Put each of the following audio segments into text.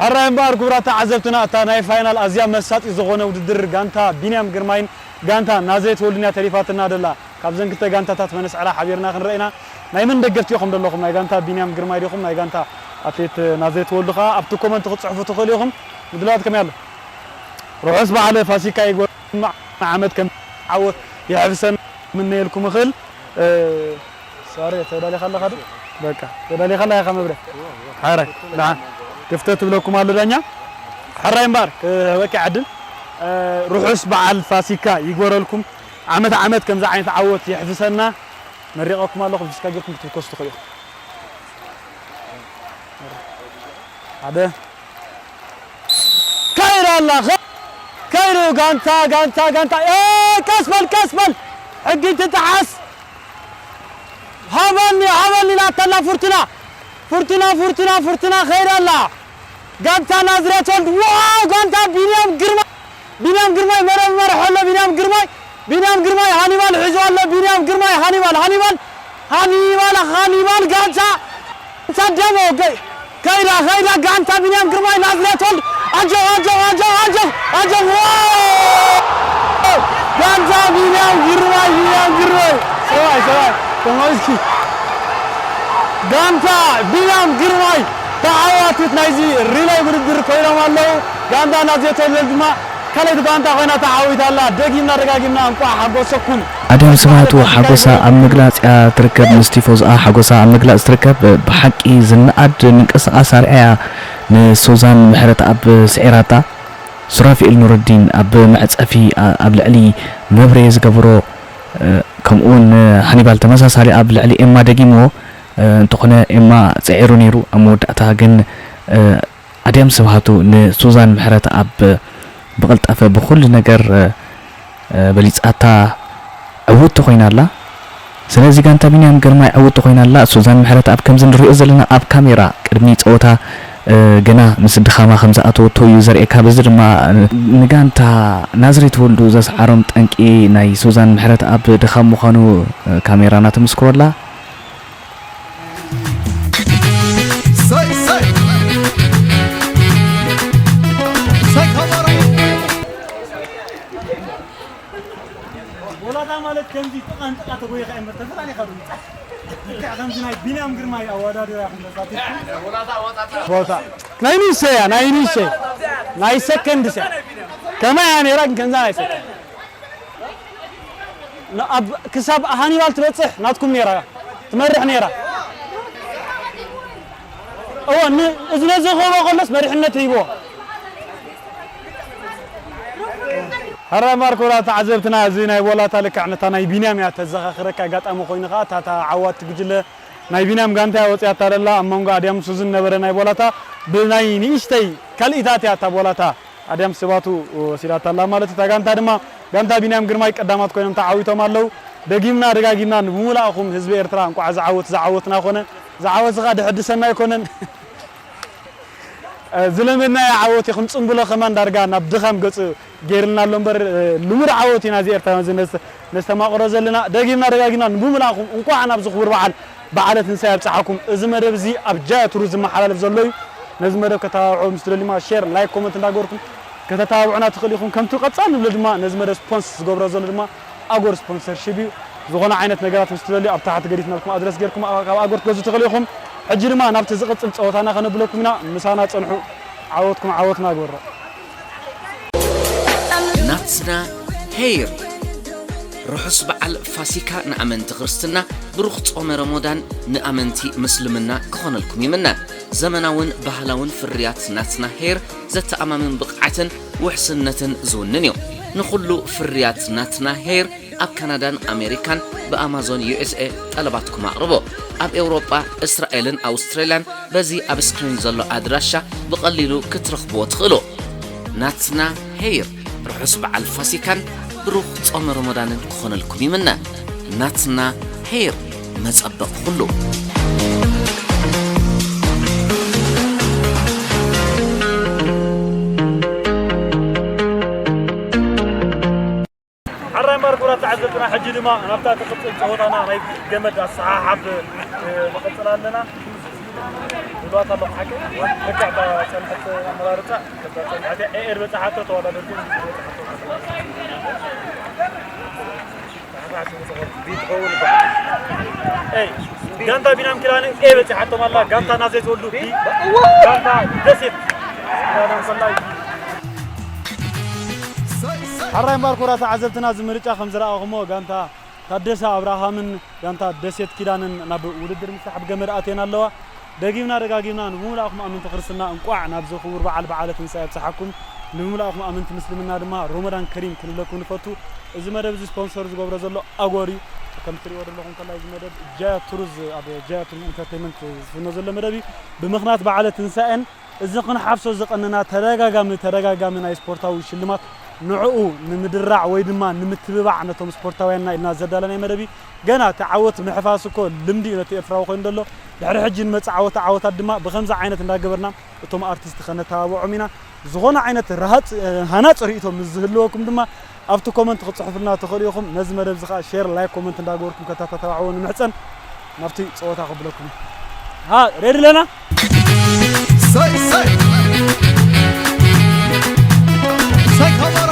ሕራይ እምበኣር ክቡራት ተዓዘብትና፣ እታ ናይ ፋይናል ኣዝያ መሳጢ ዝኾነ ውድድር ጋንታ ቢንያም ግርማይን ጋንታ ናዝሬት ወልድን እያ ተሪፋትና ደላ። ካብዘን ክልተ ጋንታታት መን ስዕራ ሓቢርና ክንርኢ ኢና። ናይ መን ደገፍቲ ኢኹም ዘለኹም? ናይ ጋንታ ቢንያም ግርማይ ዲኹም? ናይ ጋንታ ኣትሌት ናዝሬት ወልዱ ኸኣ ኣብቲ ኮመንት ክትጽሕፉ ትኽእሉ ኢኹም። ምድላዋት ከመይ ኣሎ? ርሑስ በዓል ፋሲካ ይግበረልና፣ ዓመት ከም ዓወት ይሕፍሰና ምነየልኩም እኽእል። እ፣ ሶሪ፣ ተዳሊኻ ኣለኻ ዶ? በቃ፣ ተዳሊኻ ኣለኻ ኢኻ መብረ። ሓራይ፣ ደሓን። ክፍተት ትብለኩም ኣሎ ዳኛ። ሕራይ እምበኣር፣ ክህበኪ ዕድል። እ፣ ርሑስ በዓል ፋሲካ ይግበረልኩም። ዓመት ዓመት ከምዚ ዓይነት ዓወት የሕፍሰና። መሪቐኩም ኣለኹ፣ ብሽካ ጌርኩም ክትብከሱ ትኽእሉ ኢኹም። ሓደ። ከይዳ ኣላ፣ ከ-፣ ከይዱ ጋንታ፣ ጋንታ፣ ጋንታ። ኤ፣ ቀስ በል፣ ቀስ በል። ሕጊ ትጥሓስ። ሃበኒ፣ ሃበኒ ኢላታ ኣላ ፉርቱና። ፉርቱና፣ ፉርቱና፣ ፉርቱና ከይዳ ኣላ። ጋንታ ናዝሬት ወልድ፣ ዋው፣ ጋንታ ቢንያም ግርማ። ቢንያም ግርማይ መረብ ይመርሖ ኣሎ። ቢንያም ግርማይ፣ ቢንያም ግርማይ፣ ሃኒባል ሒዙ ኣሎ። ቢንያም ግርማይ፣ ሃኒባል፣ ሃኒባል፣ ሃኒባል፣ ሃኒባል ጋንታ፣ ጋንታ ደሞ፣ ከ-፣ ከይዳ፣ ከይዳ ጋንታ ቢንያም ግርማይ ናዝሬት ወልድ። ኣጆ፣ ኣጆ፣ ኣጆ፣ ኣጆ፣ ኣጆ፣ ዋው! ጋንታ ቢንያም ግርማይ፣ ቢንያም ግርማይ። ሰብኣይ፣ ሰብኣይ፣ ተመስገን። ጋንታ ቢንያም ግርማይ ተዓዋቲት ናይዚ ሪለይ ውድድር ኮይኖም ኣለዉ። ጋንታ ናዝሬት ወልድ ድማ ካልኣይቲ ጋንታ ኮይና ተዓዊታ ኣላ። ደጊምና ደጋጊምና እንቋዕ ሓጎሰኩም። ኣድያም ስብሃቱ ሓጎሳ ኣብ ምግላጽ እያ ትርከብ። ምስ ቲፎዝኣ ሓጎሳ ኣብ ምግላጽ ትርከብ። ብሓቂ ዝነኣድ ምንቅስቓስ ኣርኣያ ንሱዛን ምሕረተኣብ ስዒራታ። ሱራፊኤል ኑረዲን ኣብ መዕጸፊ ኣ-፣ ኣብ ልዕሊ መብሬ ዝገበሮ፣ እ፣ ከምኡውን ሃኒባል ተመሳሳሊ ኣብ ልዕሊ ኤማ ደጊምዎ። እ፣ እንተኾነ ኤማ ጽዒሩ ነይሩ። ኣብ መወዳእታ ግን፣ እ፣ ኣድያም ስብሃቱ ንሱዛን ምሕረተኣብ ብቕልጣፈ ብኹሉ ነገር፣ እ፣ በሊጻታ ዕውትቲ ኮይና ኣላ። ስለዚ ጋንታ ቢንያም ግርማይ ዕውትቲ ኮይና ኣላ። ሱዛን ምሕረተኣብ ከምዚ ንሪኦ ዘለና ኣብ ካሜራ ቅድሚ ጸወታ፣ እ፣ ገና ምስ ድኻማ ከም ዝኣተወቶ እዩ ዘርእየካ። በዚ ድማ፣ እ፣ ንጋንታ ናዝሬት ወልዱ ዘስዓሮም ጠንቂ ናይ ሱዛን ምሕረተኣብ ድኻም ምዃኑ፣ እ፣ ካሜራና ትምስክሮ ኣላ። ሰይ፣ ሰይ። ሰይ፣ ከበሮ። ወላታ ማለት ከምዚ ጥቓን ጥቓ ተጎይኻ እምበር ተፈላለኻ ዶ ምጻእ? ልክዕ ከምዚ ናይ ቢንያም ግርማይ ኣወዳድራ ኢኹም ተሳቲፍኩም። ቦታ ናይ ንእሽተይ እያ፣ ናይ ንእሽተይ። ናይ ሰከንድ እያ። ከማይ እያ ነይራ፣ ግን ከምዛ ናይ ሰከንድ። ን-፣ ኣብ ክሳብ ሃኒባል ትበጽሕ ናትኩም ነይራ፣ ትመርሕ ነይራ። እወ፣ ን-፣ እዚ ነዚ ክህቦ ከሎስ መሪሕነት ሂቦ። ሕራይ እምበኣር ክቡራት ተዓዘብትና፣ እዚ ናይ ወላታ ልክዕ ነታ ናይ ቢንያም እያ ተዘኻኽረካ። ኣጋጣሚ ኮይኑ ከኣ እታ፣ እታ ዓዋቲ ጉጅለ ናይ ቢንያም ጋንታ እያ ወጺኣታ ዘላ። ኣብ መንጎ ኣድያም ሱዝን ነበረ ናይ ቦላታ ብናይ ንእሽተይ ካልኢታት እያ እታ ቦላታ ኣድያም ስባቱ ወሲዳታ ኣላ ማለት እዩ። እታ ጋንታ ድማ ጋንታ ቢንያም ግርማይ ቀዳማት ኮይኖም ተዓዊቶም ኣለዉ። ደጊምና ደጋጊምና ንብሙላእኹም ህዝቢ ኤርትራ እንቋዕ ዝዓወት ዝዓወትና ኮነ። ዝዓወት ዝኻ ድሕድሰና ኣይኮነን። እ፣ ዝለመድናዮ ዓወት እዩ። ክንጽንብሎ ከማን ዳርጋ ናብ ድኻም ገጹ ገይርልና ኣሎ እምበር፣ እ፣ ልሙድ ዓወት ኢና እዚ ኤርትራውያን እዚ ነስተ-፣ ነስተማቕሮ ዘለና። ደጊምና ደጋጊምና ንብሙላእኹም እንቋዕ ናብዚ ክቡር በዓል፣ በዓለ ትንሳኤ ኣብጽሓኩም። እዚ መደብ እዚ ኣብ ጃያ ቱር ዝመሓላለፍ ዘሎ እዩ። ነዚ መደብ ከተባብዑ ምስ ትደልዩ ድማ ሼር፣ ላይክ፣ ኮመንት እንዳገበርኩም ከተተባብዑና ትኽእሉ ኢኹም። ከምቲ ቀጻሊ ንብሎ ድማ ነዚ መደብ ስፖንስ ዝገብሮ ዘሎ ድማ ኣጎር ስፖንሰርሺፕ እዩ። ዝኾነ ዓይነት ነገራት ምስ ትደልዩ ኣብ ታሕቲ ገዲፍናልኩም ኣድረስ ጌርኩም ኣብ፣ ካብ ኣጎር ትገዝኡ ትኽእሉ ኢኹም። ሕጂ ድማ ናብቲ ዝቕጽል ጸወታና ከነብለኩም ኢና። ምሳና ጸንሑ። ዓወትኩም ዓወትና ግበሮ። ናትና ሄይር። ርሑስ በዓል ፋሲካ ንኣመንቲ ክርስትና፣ ብሩኽ ጾመ ረሞዳን ንኣመንቲ ምስልምና ክኾነልኩም ይምነ። ዘመናውን ባህላውን ፍርያት ናትና ሄይር ዘተኣማምን ብቕዓትን ውሕስነትን ዝውንን እዩ። ንኹሉ ፍርያት ናትና ሄይር ኣብ ካናዳን ኣሜሪካን ብኣማዞን ዩ ኤስ ኤ ጠለባትኩም ኣቕርቡ። ኣብ ኤውሮጳ፣ እስራኤልን ኣውስትራልያን በዚ ኣብ ስክሪን ዘሎ ኣድራሻ ብቐሊሉ ክትረኽብዎ ትኽእሉ። ናትና ሄይር ርሑስ በዓል ፋሲካን ብሩኽ ጾመ ረመዳንን ክኾነልኩም ይምነ። ናትና ሄይር መጸበቕ ኩሉ። ሕራይ እምበኣር ክቡራት ተዓዘብትና፣ ሕጂ ድማ ናብታ ትቕጽል ጸወታና ናይ ገመድ ኣሰሓሓብ፣ እ፣ ንቕጽል ኣለና። ይብሏት ኣለኹ ሓቂ። ልክዕ እታ ጸንሐት ኣመራርጻ፣ እታ ጸንሐት ኤኤር በጻሓቶ ተወዳደርቲ ኤይ፣ ጋንታ ቢናም ኪዳነ ኤ በጺሓቶም ኣላ። ጋንታ ናዘይ ተወልዱ ቢ፣ ጋንታ ደሴት ኪዳነ ሰላይ። ሓራይ እምበኣር ክቡራት ተዓዘብትና፣ እዚ ምርጫ ከም ዝረኣኹሞ ጋንታ ታደሰ ኣብርሃምን ጋንታ ደሴት ኪዳንን ናብ ውድድር ምስራሕ ብገመድ ኣትየን ኣለዋ። ደጊምና ደጋጊምና ንምምላእኹም ኣመንቲ ክርስትና እንቋዕ ናብዚ ክቡር በዓል በዓለ ትንሳኤ ኣብጽሓኩም። ንምምላእኹም ኣመንቲ ምስልምና ድማ ሮመዳን ከሪም ክንብለኩም ንፈቱ። እዚ መደብ እዚ ስፖንሰር ዝገብሮ ዘሎ ኣጎር እዩ። ከም ትሪእዎ ዘለኹም ከላይ እዚ መደብ ጃያ ቱሩዝ ኣብ ጃያ ቱሩዝ ኢንተርቴይንመንት ዝፍኖ ዘሎ መደብ እዩ። ብምኽንያት በዓለ ትንሳኤን እዚ ክንሓፍሶ ዝቐነና ተደጋጋሚ ተደጋጋሚ ናይ ስፖርታዊ ሽልማት ንዕኡ ንምድራዕ ወይ ድማ ንምትብባዕ ነቶም ስፖርታውያንና ኢልና ዘዳለናይ መደብ እዩ። ገና እቲ ዓወት ምሕፋስ እኮ ልምዲ እዩ ነቲ ኤርትራዊ ኮይኑ ዘሎ። ድሕሪ ሕጂ ንመጽእ ዓወት ዓወታት ድማ ብኸምዚ ዓይነት እንዳገበርና እቶም ኣርቲስት ከነተባብዖም ኢና። ዝኾነ ዓይነት ረሃጽ-፣ ሃናጽ ርእይቶ ምስ ዝህልወኩም ድማ ኣብቲ ኮመንት ክጽሕፉልና ትኽእሉ ኢኹም። ነዚ መደብ እዚ ኸኣ ሼር፣ ላይክ፣ ኮመንት እንዳገበርኩም ከታተባብዕዎ ንምሕጸን። ናብቲ ጸወታ ከብለኩም። ሃ፣ ሬዲ ኣለና? ሰይ፣ ሰይ። ሰይ፣ ከበሮ።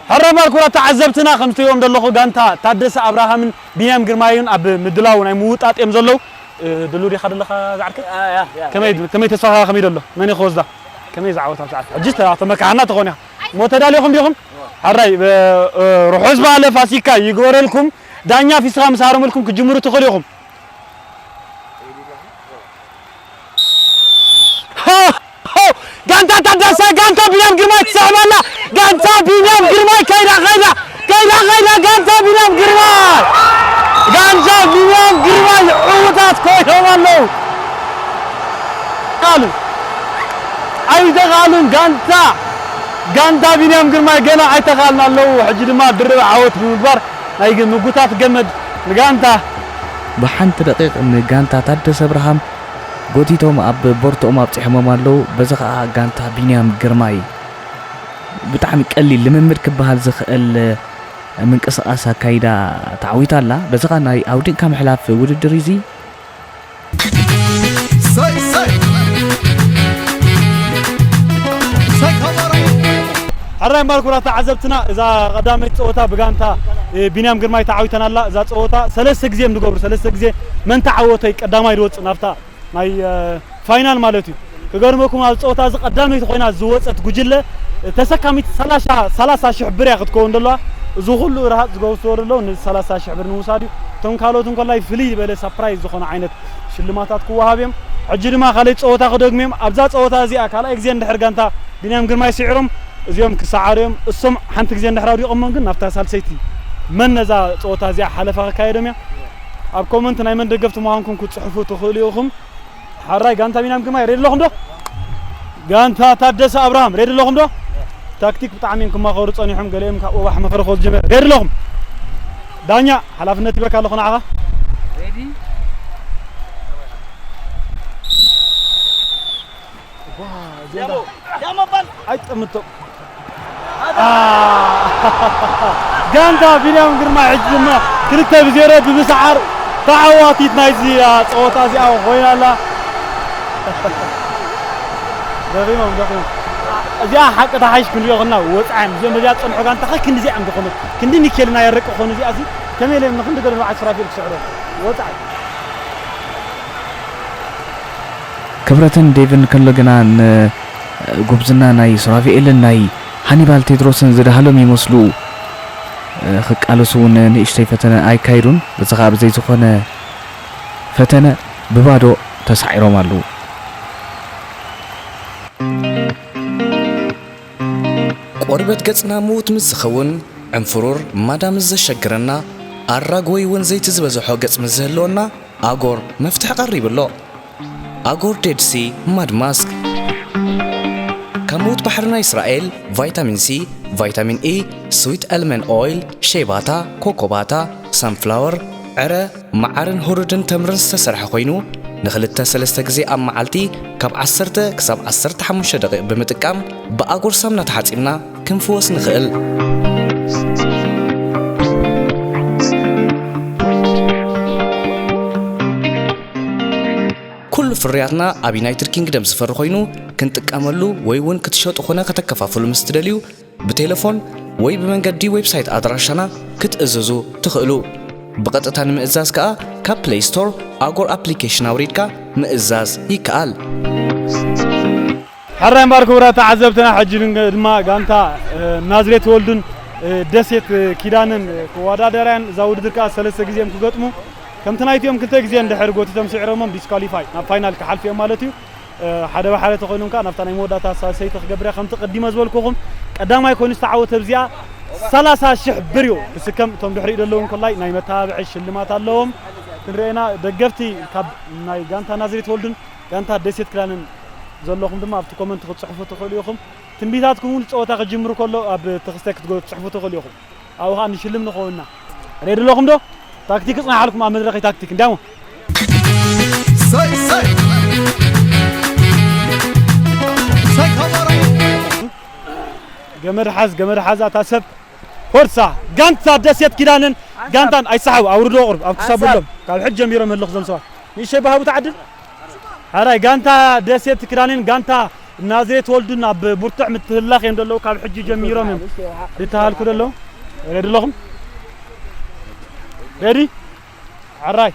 ሕራይ እምበኣር ክቡራት ተዓዘብትና፣ ከም ትሪእዎም ዘለኹ ጋንታ ታደሰ ኣብርሃምን ቢንያም ግርማይን ኣብ ምድላው ናይ ምውጣጥ እዮም ዘለዉ። እ፣ ድሉው ዲኻ ደለኻ ዝዓርከይ? ያ፣ ያ፣ ያ። ከመይ፣ ከመይ ተስፋኻ ከመይ ደሎ? መን እዩ ክወስዳ? ከመይ ዝዓወት ኣብ ሰዓት? ሕጂ ተራ-፣ ተመካሕና ተኾን ኢኻ። እሞ ተዳሊኹም ዲኹም? ሕራይ፣ እ፣ እ፣ ርሑስ በዓለ ፋሲካ ይግበረልኩም። ዳኛ ፊስኻ ምስ ሃረመልኩም ክጅምሩ ትኽእሉ ኢኹም። ሆ! ሆ! ጋንታ ታደሰ፣ ጋንታ ቢንያም ግርማይ ትስዕብ ኣላ። ጋንታ ቢንያም ግርማይ ከይዳ፣ ከይዳ፣ ከይዳ፣ ከይዳ፣ ጋንታ ቢንያም ግርማይ! ጋንታ ቢንያም ግርማይ ዕዉታት ኮይኖም ኣለዉ። ኣሉ። ኣይተኻሉን ጋንታ፣ ጋንታ ቢንያም ግርማይ ገና ኣይተኻልን ኣለዉ። ሕጂ ድማ ድርብ ዓወት ብምግባር ናይ ግ-፣ ምጉታት ገመድ ንጋንታ። ብሓንቲ ደቂቕ ንጋንታ ታደሰ ኣብርሃም ጎቲቶም ኣብ ቦርትኦም ኣብጺሖሞም ኣለዉ። በዚ ኸኣ ጋንታ ቢንያም ግርማይ ብጣዕሚ ቀሊል ልምምድ ክበሃል ዝኽእል ምንቅስቓስ ኣካይዳ ተዓዊታ ኣላ። በዚ ኸኣ ናይ ኣውዲቕካ ምሕላፍ ውድድር እዩ እዚ። ሰይ፣ ሰይ። ሰይ፣ ከበሮ። ሕራይ እምበኣር ክቡራት ተዓዘብትና፣ እዛ ቀዳመይቲ ጸወታ ብጋንታ፣ እ፣ ቢንያም ግርማይ ተዓዊተን ኣላ። እዛ ጸወታ ሰለስተ ግዜ እዮም ዝገብሩ፣ ሰለስተ ግዜ መን ተዓወተ ቀዳማይ ዝወጽእ ናብታ ናይ፣ እ፣ ፋይናል ማለት እዩ። ክገርመኩም፣ ኣብ ጸወታ እዚ ቀዳመይቲ ኮይና ዝወጸት ጉጅለ ተሰካሚት ሰላሳ፣ ሰላሳ ሽሕ ብር እያ ክትከውን ዘለዋ። እዚ ኩሉ ርሃጽ ዝገብሩ ዘለዉ ን ሰላሳ ሽሕ ብር ንምውሳድ እዩ። እቶም ካልኦት እንኮላይ ፍልይ ዝበለ ሳፕራይዝ ዝኾነ ዓይነት ሽልማታት ክወሃብ እዮም። ሕጂ ድማ ካልኣይ ጸወታ ክደግሙ እዮም። ኣብዛ ጸወታ እዚኣ ካልኣይ ግዜ እንድሕር ጋንታ ቢንያም ግርማይ ስዒሮም፣ እዚኦም ክሰዓሩ እዮም። እሶም ሓንቲ ግዜ እንድሕር ኣውዲቖሞም ግን ናብታ ሳልሰይቲ መን ነዛ ጸወታ እዚኣ ሓለፋ ክካየዶም እዮም። ኣብ ኮመንት ናይ መን ደገፍቲ ምዃንኩም ክትጽሕፉ ትኽእሉ ኢኹም። ሓራይ ጋንታ ቢንያም ግርማይ ሬዲ ኣለኹም ዶ? ጋንታ ታደሰ ኣብርሃም ሬዲ ኣለኹም ዶ? ታክቲክ ብጣዕሚ እዮም ክማኸሩ ጸኒሖም፣ ገሊኦም ካብ ወባሕ መኸሪ ክወስዱ ጀመሩ። ሬዲ ኣለኹም? ዳኛ ሓላፍነት ይበካ ኣለኹ ንዓኻ። ሬዲ? ዋ፣ እዚኦም ዳሞ፣ ዳ-፣ ዳሞ በል። ኣይጠምቶም። አ፣ ጋንታ ቢንያም ግርማ ሕጂ ድማ ክልተ ብዜሮ ብምስዓር ተዓዋቲት ናይዚ፣ አ፣ ጸወታ እዚኣ ኮይና ኣላ። ደኺሞም፣ ደኺሞም። እዚኣ ሓቂ ተሓይሽ ክንሪኦ ከለና ወጻዕም። እዚኦም በዚኣ ዝጸንሑ ጋንታ ከ ክንዲ እዚኣ እዮም ዝኾኑ። ክንዲ ሚኬልና የረቂ ክኾኑ እዚኣ እዚ ከመይ ኢሎም ንክንዲ ገለ ንብዓት ሱራፌል ክስዕሮ። ወጻዕ። ክብረትን ዴቭን ከሎ ግና ንጉብዝና ናይ ሱራፌልን ናይ ሃኒባል ቴድሮስን ዝደሃሎም ይመስሉ። ክቃለሱ እውን ንእሽተይ ፈተነ ኣይካየዱን። በዚ ኸኣ ብዘይ ዝኾነ ፈተነ ብባዶ ተሳዒሮም ኣለዉ። ቆርበት ገጽና ምዉት ምስ ዝኸውን፣ ዕንፍሩር ማዳ ምስ ዘሸግረና፣ ኣራግ ወይ እውን ዘይቲ ዝበዝሖ ገጽ ምስ ዝህልወና፣ ኣጎር መፍትሒ ቀሪቡ ኣሎ። ኣጎር ዴድ ሲ ማድ ማስክ። ካብ ምዉት ባሕሪ ናይ እስራኤል፣ ቫይታሚን ሲ፣ ቫይታሚን ኢ፣ ስዊት ኣልመንድ ኦይል፣ ሼባታ፣ ኮኮባታ፣ ሳንፍላወር፣ ዕረ፣ መዓርን ህሩድን ተምርን ዝተሰርሐ ኮይኑ፣ ንኽልተ ሰለስተ ግዜ ኣብ መዓልቲ ካብ ዓሰርተ ክሳብ ዓሰርተ ሓሙሽተ ደቂቕ ብምጥቃም፣ ብኣጎር ሳሙና ተሓጺብና ክንፍወስ ንኽእል። ኩሉ ፍርያትና ኣብ ዩናይትድ ኪንግደም ዝፈሪ ኮይኑ፣ ክንጥቀመሉ ወይ እውን ክትሸጡ ኾነ ከተከፋፍሉ ምስ ትደልዩ፣ ብቴሌፎን ወይ ብመንገዲ ዌብሳይት ኣድራሻና ክትእዝዙ ትኽእሉ። ብቐጥታ ንምእዛዝ ከኣ ካብ ፕለይ ስቶር ኣጎር ኣፕሊኬሽን ኣውሪድካ ምእዛዝ ይከኣል። ሕራይ እምበኣር ክቡራት ተዓዘብትና፣ ሕጂ ድማ ጋንታ፣ እ፣ ናዝሬት ወልዱን፣ እ፣ ደሴት ኪዳንን ክወዳደራያን እዛ ውድድር ከኣ ሰለስተ ግዜ እዮም ክገጥሙ። ከምቲ ናይቲኦም ክልተ ግዜ እንድሕር ጎቲቶም ስዒሮሞም ዲስኳሊፋይ ናብ ፋይናል ክሓልፉ እዮም ማለት እዩ። እ፣ ሓደ ብሓደ ተኾይኖም ከኣ ናብታ ናይ መወዳእታ ሳልሰይቲ ክገብር እያ። ከምቲ ቀዲመ ዝበልኩኹም ቀዳማይ ኮይኑ ዝተዓወተ ኣብዚኣ ሰላሳ ሽሕ ብር እዩ ክስከም። እቶም ድሕሪኡ ዘለዉ እንኮላይ ናይ መተባብዒ ሽልማት ኣለዎም። ክንርኤና ደገፍቲ ካብ ናይ ጋንታ ናዝሬት ወልዱን ጋንታ ደሴት ክዳንን ዘለኹም ድማ ኣብቲ ኮመንት ክትጽሕፉ ትኽእሉ ኢኹም። ትንቢታትኩም እውን ጸወታ ክጅምር ከሎ ኣብ ተኽስታይ ክትጎ-፣ ክትጽሕፉ ትኽእሉ ኢኹም። ኣብኡ ኸኣ ንሽልም ንኸውንና። ሬዲ ኣለኹም ዶ? ታክቲክ ጽናሓልኩም ኣብ መድረኽ ታክቲክ እንዲያሞ። ሰይ፣ ሰይ። ሰይ ከበሮ። ገመድ ሓዝ፣ ገመድ ሓዝ ኣታ ሰብ። ፎርሳ፣ ጋንታ ደሴት ኪዳንን ጋንታን ኣይሰሓቡ፣ ኣውርዶ ቁርብ፣ ኣብ ክሳብ ሓንሳብ። ብሎም። ካብ ሕጂ ጀሚሮም ህልኽ ዞም ሰባት። ንእሸይ ባህቡ ተዓድል። ሓራይ ጋንታ ደሴት ክዳንን ጋንታ ናዝሬት ወልዱን ኣብ ብርቱዕ ምትህላኽ እዮም ዘለዉ። ካብ ሕጂ ጀሚሮም እዮም ዝተሃልኩ ዘለዉ። ሬዲ ኣለኹም? ሬዲ? ሓራይ።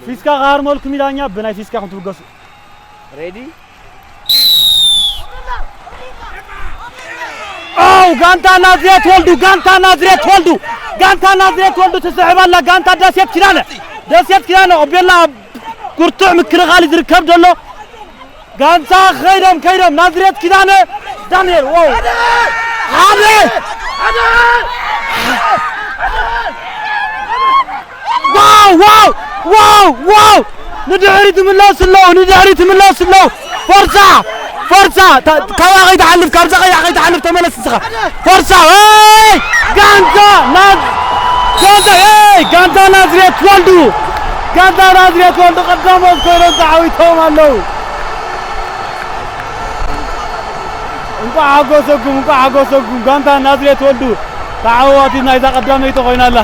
ፊስካ ክሃርመልኩም እዩ ዳኛ፣ ብናይ ፊስካ ከም ትብገሱ። ሬዲ? ኦው፣ ጋንታ ናዝሬት ወልዱ፣ ጋንታ ናዝሬት ወልዱ፣ ጋንታ ናዝሬት ወልዱ ትስሕብ ኣላ። ጋንታ ደሴት ኪዳነ፣ ደሴት ኪዳነ፣ ኦቤላ ኣብ ብርቱዕ ምክልኻል ዝርከብ ዘሎ። ጋንታ ከይዶም፣ ከይዶም፣ ናዝሬት ኪዳነ፣ ዳንኤል፣ ዋው። ሓደ! ዋው፣ ዋው፣ ዋው፣ ዋው! ንድሕሪት ይምለሱ ኣለዉ፣ ንድሕሪት ይምለሱ ኣለዉ። ፎርሳ፣ ፎርሳ፣ ታ-፣ ካብኣ ከይትሓልፍ፣ ካብዛ ቀያሕ ከይትሓልፍ ተመለስ ንስኻ። ፎርሳ፣ ኦይ! ጋንታ ናዝ-፣ ጋንታ፣ ኤይ! ጋንታ ናዝሬት ወልዱ፣ ጋንታ ናዝሬት ወልዱ ቀዳሞት ኮይኖም ተዓዊቶም ኣለዉ። እንቋዕ ሓጎሰኩም፣ እንቋዕ ሓጎሰኩም። ጋንታ ናዝሬት ወልዱ ተዓዋቲት ናይዛ ቀዳመይቲ ኮይና ኣላ።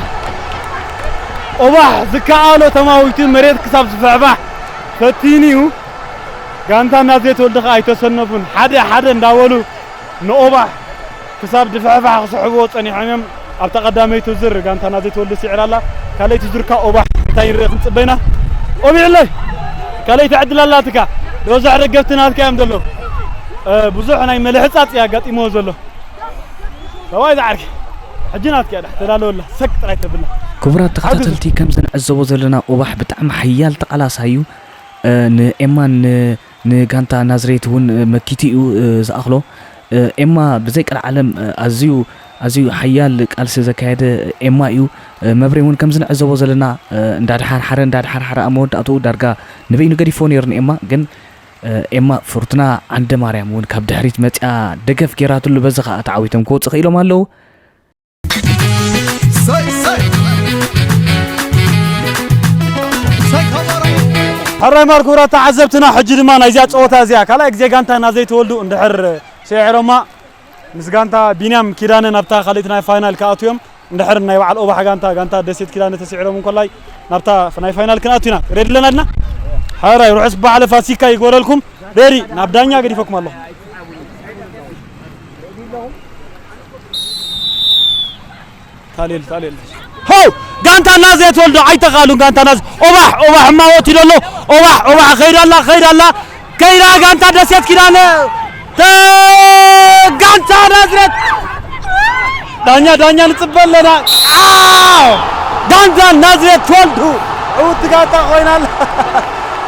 ኦባሕ ዝከኣሎ ተማዊቱ መሬት ክሳብ ዝፍሕፋሕ ፈቲኑ እዩ። ጋንታ ናዝሬት ወልዱ ከኣ ኣይተሰነፉን። ሓደ ሓደ እንዳበሉ ንኦባሕ ክሳብ ድፍሕፋሕ ክስሕብዎ ጸኒሖም እዮም። ኣብታ ቀዳመይቲ ዙር ጋንታ ናዝሬት ወልዱ ስዒራ ኣላ። ካልኣይቲ ዙር ከኣ ኦባሕ እንታይ ንርኢ ክንጽበ ኢና። ኦቢዕለይ! ካልኣይቲ ዕድል ኣላትካ። ብዙሕ ደገፍቲ ናትካ እዮም ዘለዉ። እ፣ ብዙሕ ናይ ምልሕጻጽ እዩ ኣጋጢምዎ ዘሎ። ሰብኣይ ዝዓርኪ። ሕጂ ናትካ እያ፣ ተዳለወላ። ሰቅ ጥራይ ተብላ። ክቡራት ተኸታተልቲ፣ ከም ዝንዕዘቦ ዘለና ኦባሕ ብጣዕሚ ሓያል ተቓላሳይ እዩ። እ፣ ንኤማን ን-፣ ንጋንታ ናዝሬት እውን መኪቱ እዩ፣ እ፣ ዝኣኽሎ። እ፣ ኤማ ብዘይ ቀልዓለም፣ እ፣ ኣዝዩ፣ ኣዝዩ ሓያል ቃልሲ ዘካየደ ኤማ እዩ። እ፣ መብሬ እውን ከም ዝንዕዘቦ ዘለና፣ እ፣ እንዳድሓርሓረ፣ እንዳድሓርሓረ ኣብ መወዳእትኡ ዳርጋ ንበይኑ ገዲፎ ነይሩ ንኤማ። ግን፣ እ፣ ኤማ ፍርቱና ዓንደ ማርያም እውን ካብ ድሕሪት መጺኣ ደገፍ ጌራትሉ፣ በዚ ኸኣ ተዓዊቶም ክወጹ ኽኢሎም ኣለዉ። ሰይ፣ ሰይ። ሰይ ከበሮ። ሕራይ እምበኣር ክቡራት ተዓዘብትና፣ ሕጂ ድማ ናይዚኣ ጸወታ እዚኣ ካልኣይ ግዜ ጋንታ ናዝሬት ወልዱ እንድሕር ስዒሮማ ምስ ጋንታ ቢንያም ኪዳነ ናብታ ካልኣይቲ ናይ ፋይናል ክኣትዉ እዮም። እንድሕር ናይ በዓል ኦባሕ ጋንታ፣ ጋንታ ደሴት ኪዳነ ተስዒሮም እንኮላይ ናብታ ናይ ፋይናል ክንኣቱ ኢና። ሬዲ ኣለና ድና? ሕራይ ርሑስ በዓለ ፋሲካ ይግበረልኩም። ሬዲ፣ ናብ ዳኛ ገዲፈኩም ኣለኹ። ታሌል፣ ታሌል። ሆው! ጋንታ ናዝሬት ወልዱ ኣይተኻሉን፣ ጋንታ ናዝ-፣ ኦባሕ፣ ኦባሕ እማወት ይደሎ፣ ኦባሕ፣ ኦባሕ ኸይዳላ፣ ኸይዳላ፣ ከይዳ ጋንታ ደሴት ኪዳነ፣ ተ-፣ ጋንታ ናዝሬት። ዳኛ፣ ዳኛ ንጽበ ኣለና። ኣው! ጋንታ ናዝሬት ወልዱ፣ ዕውቲ ጋንታ ኮይና ኣላ።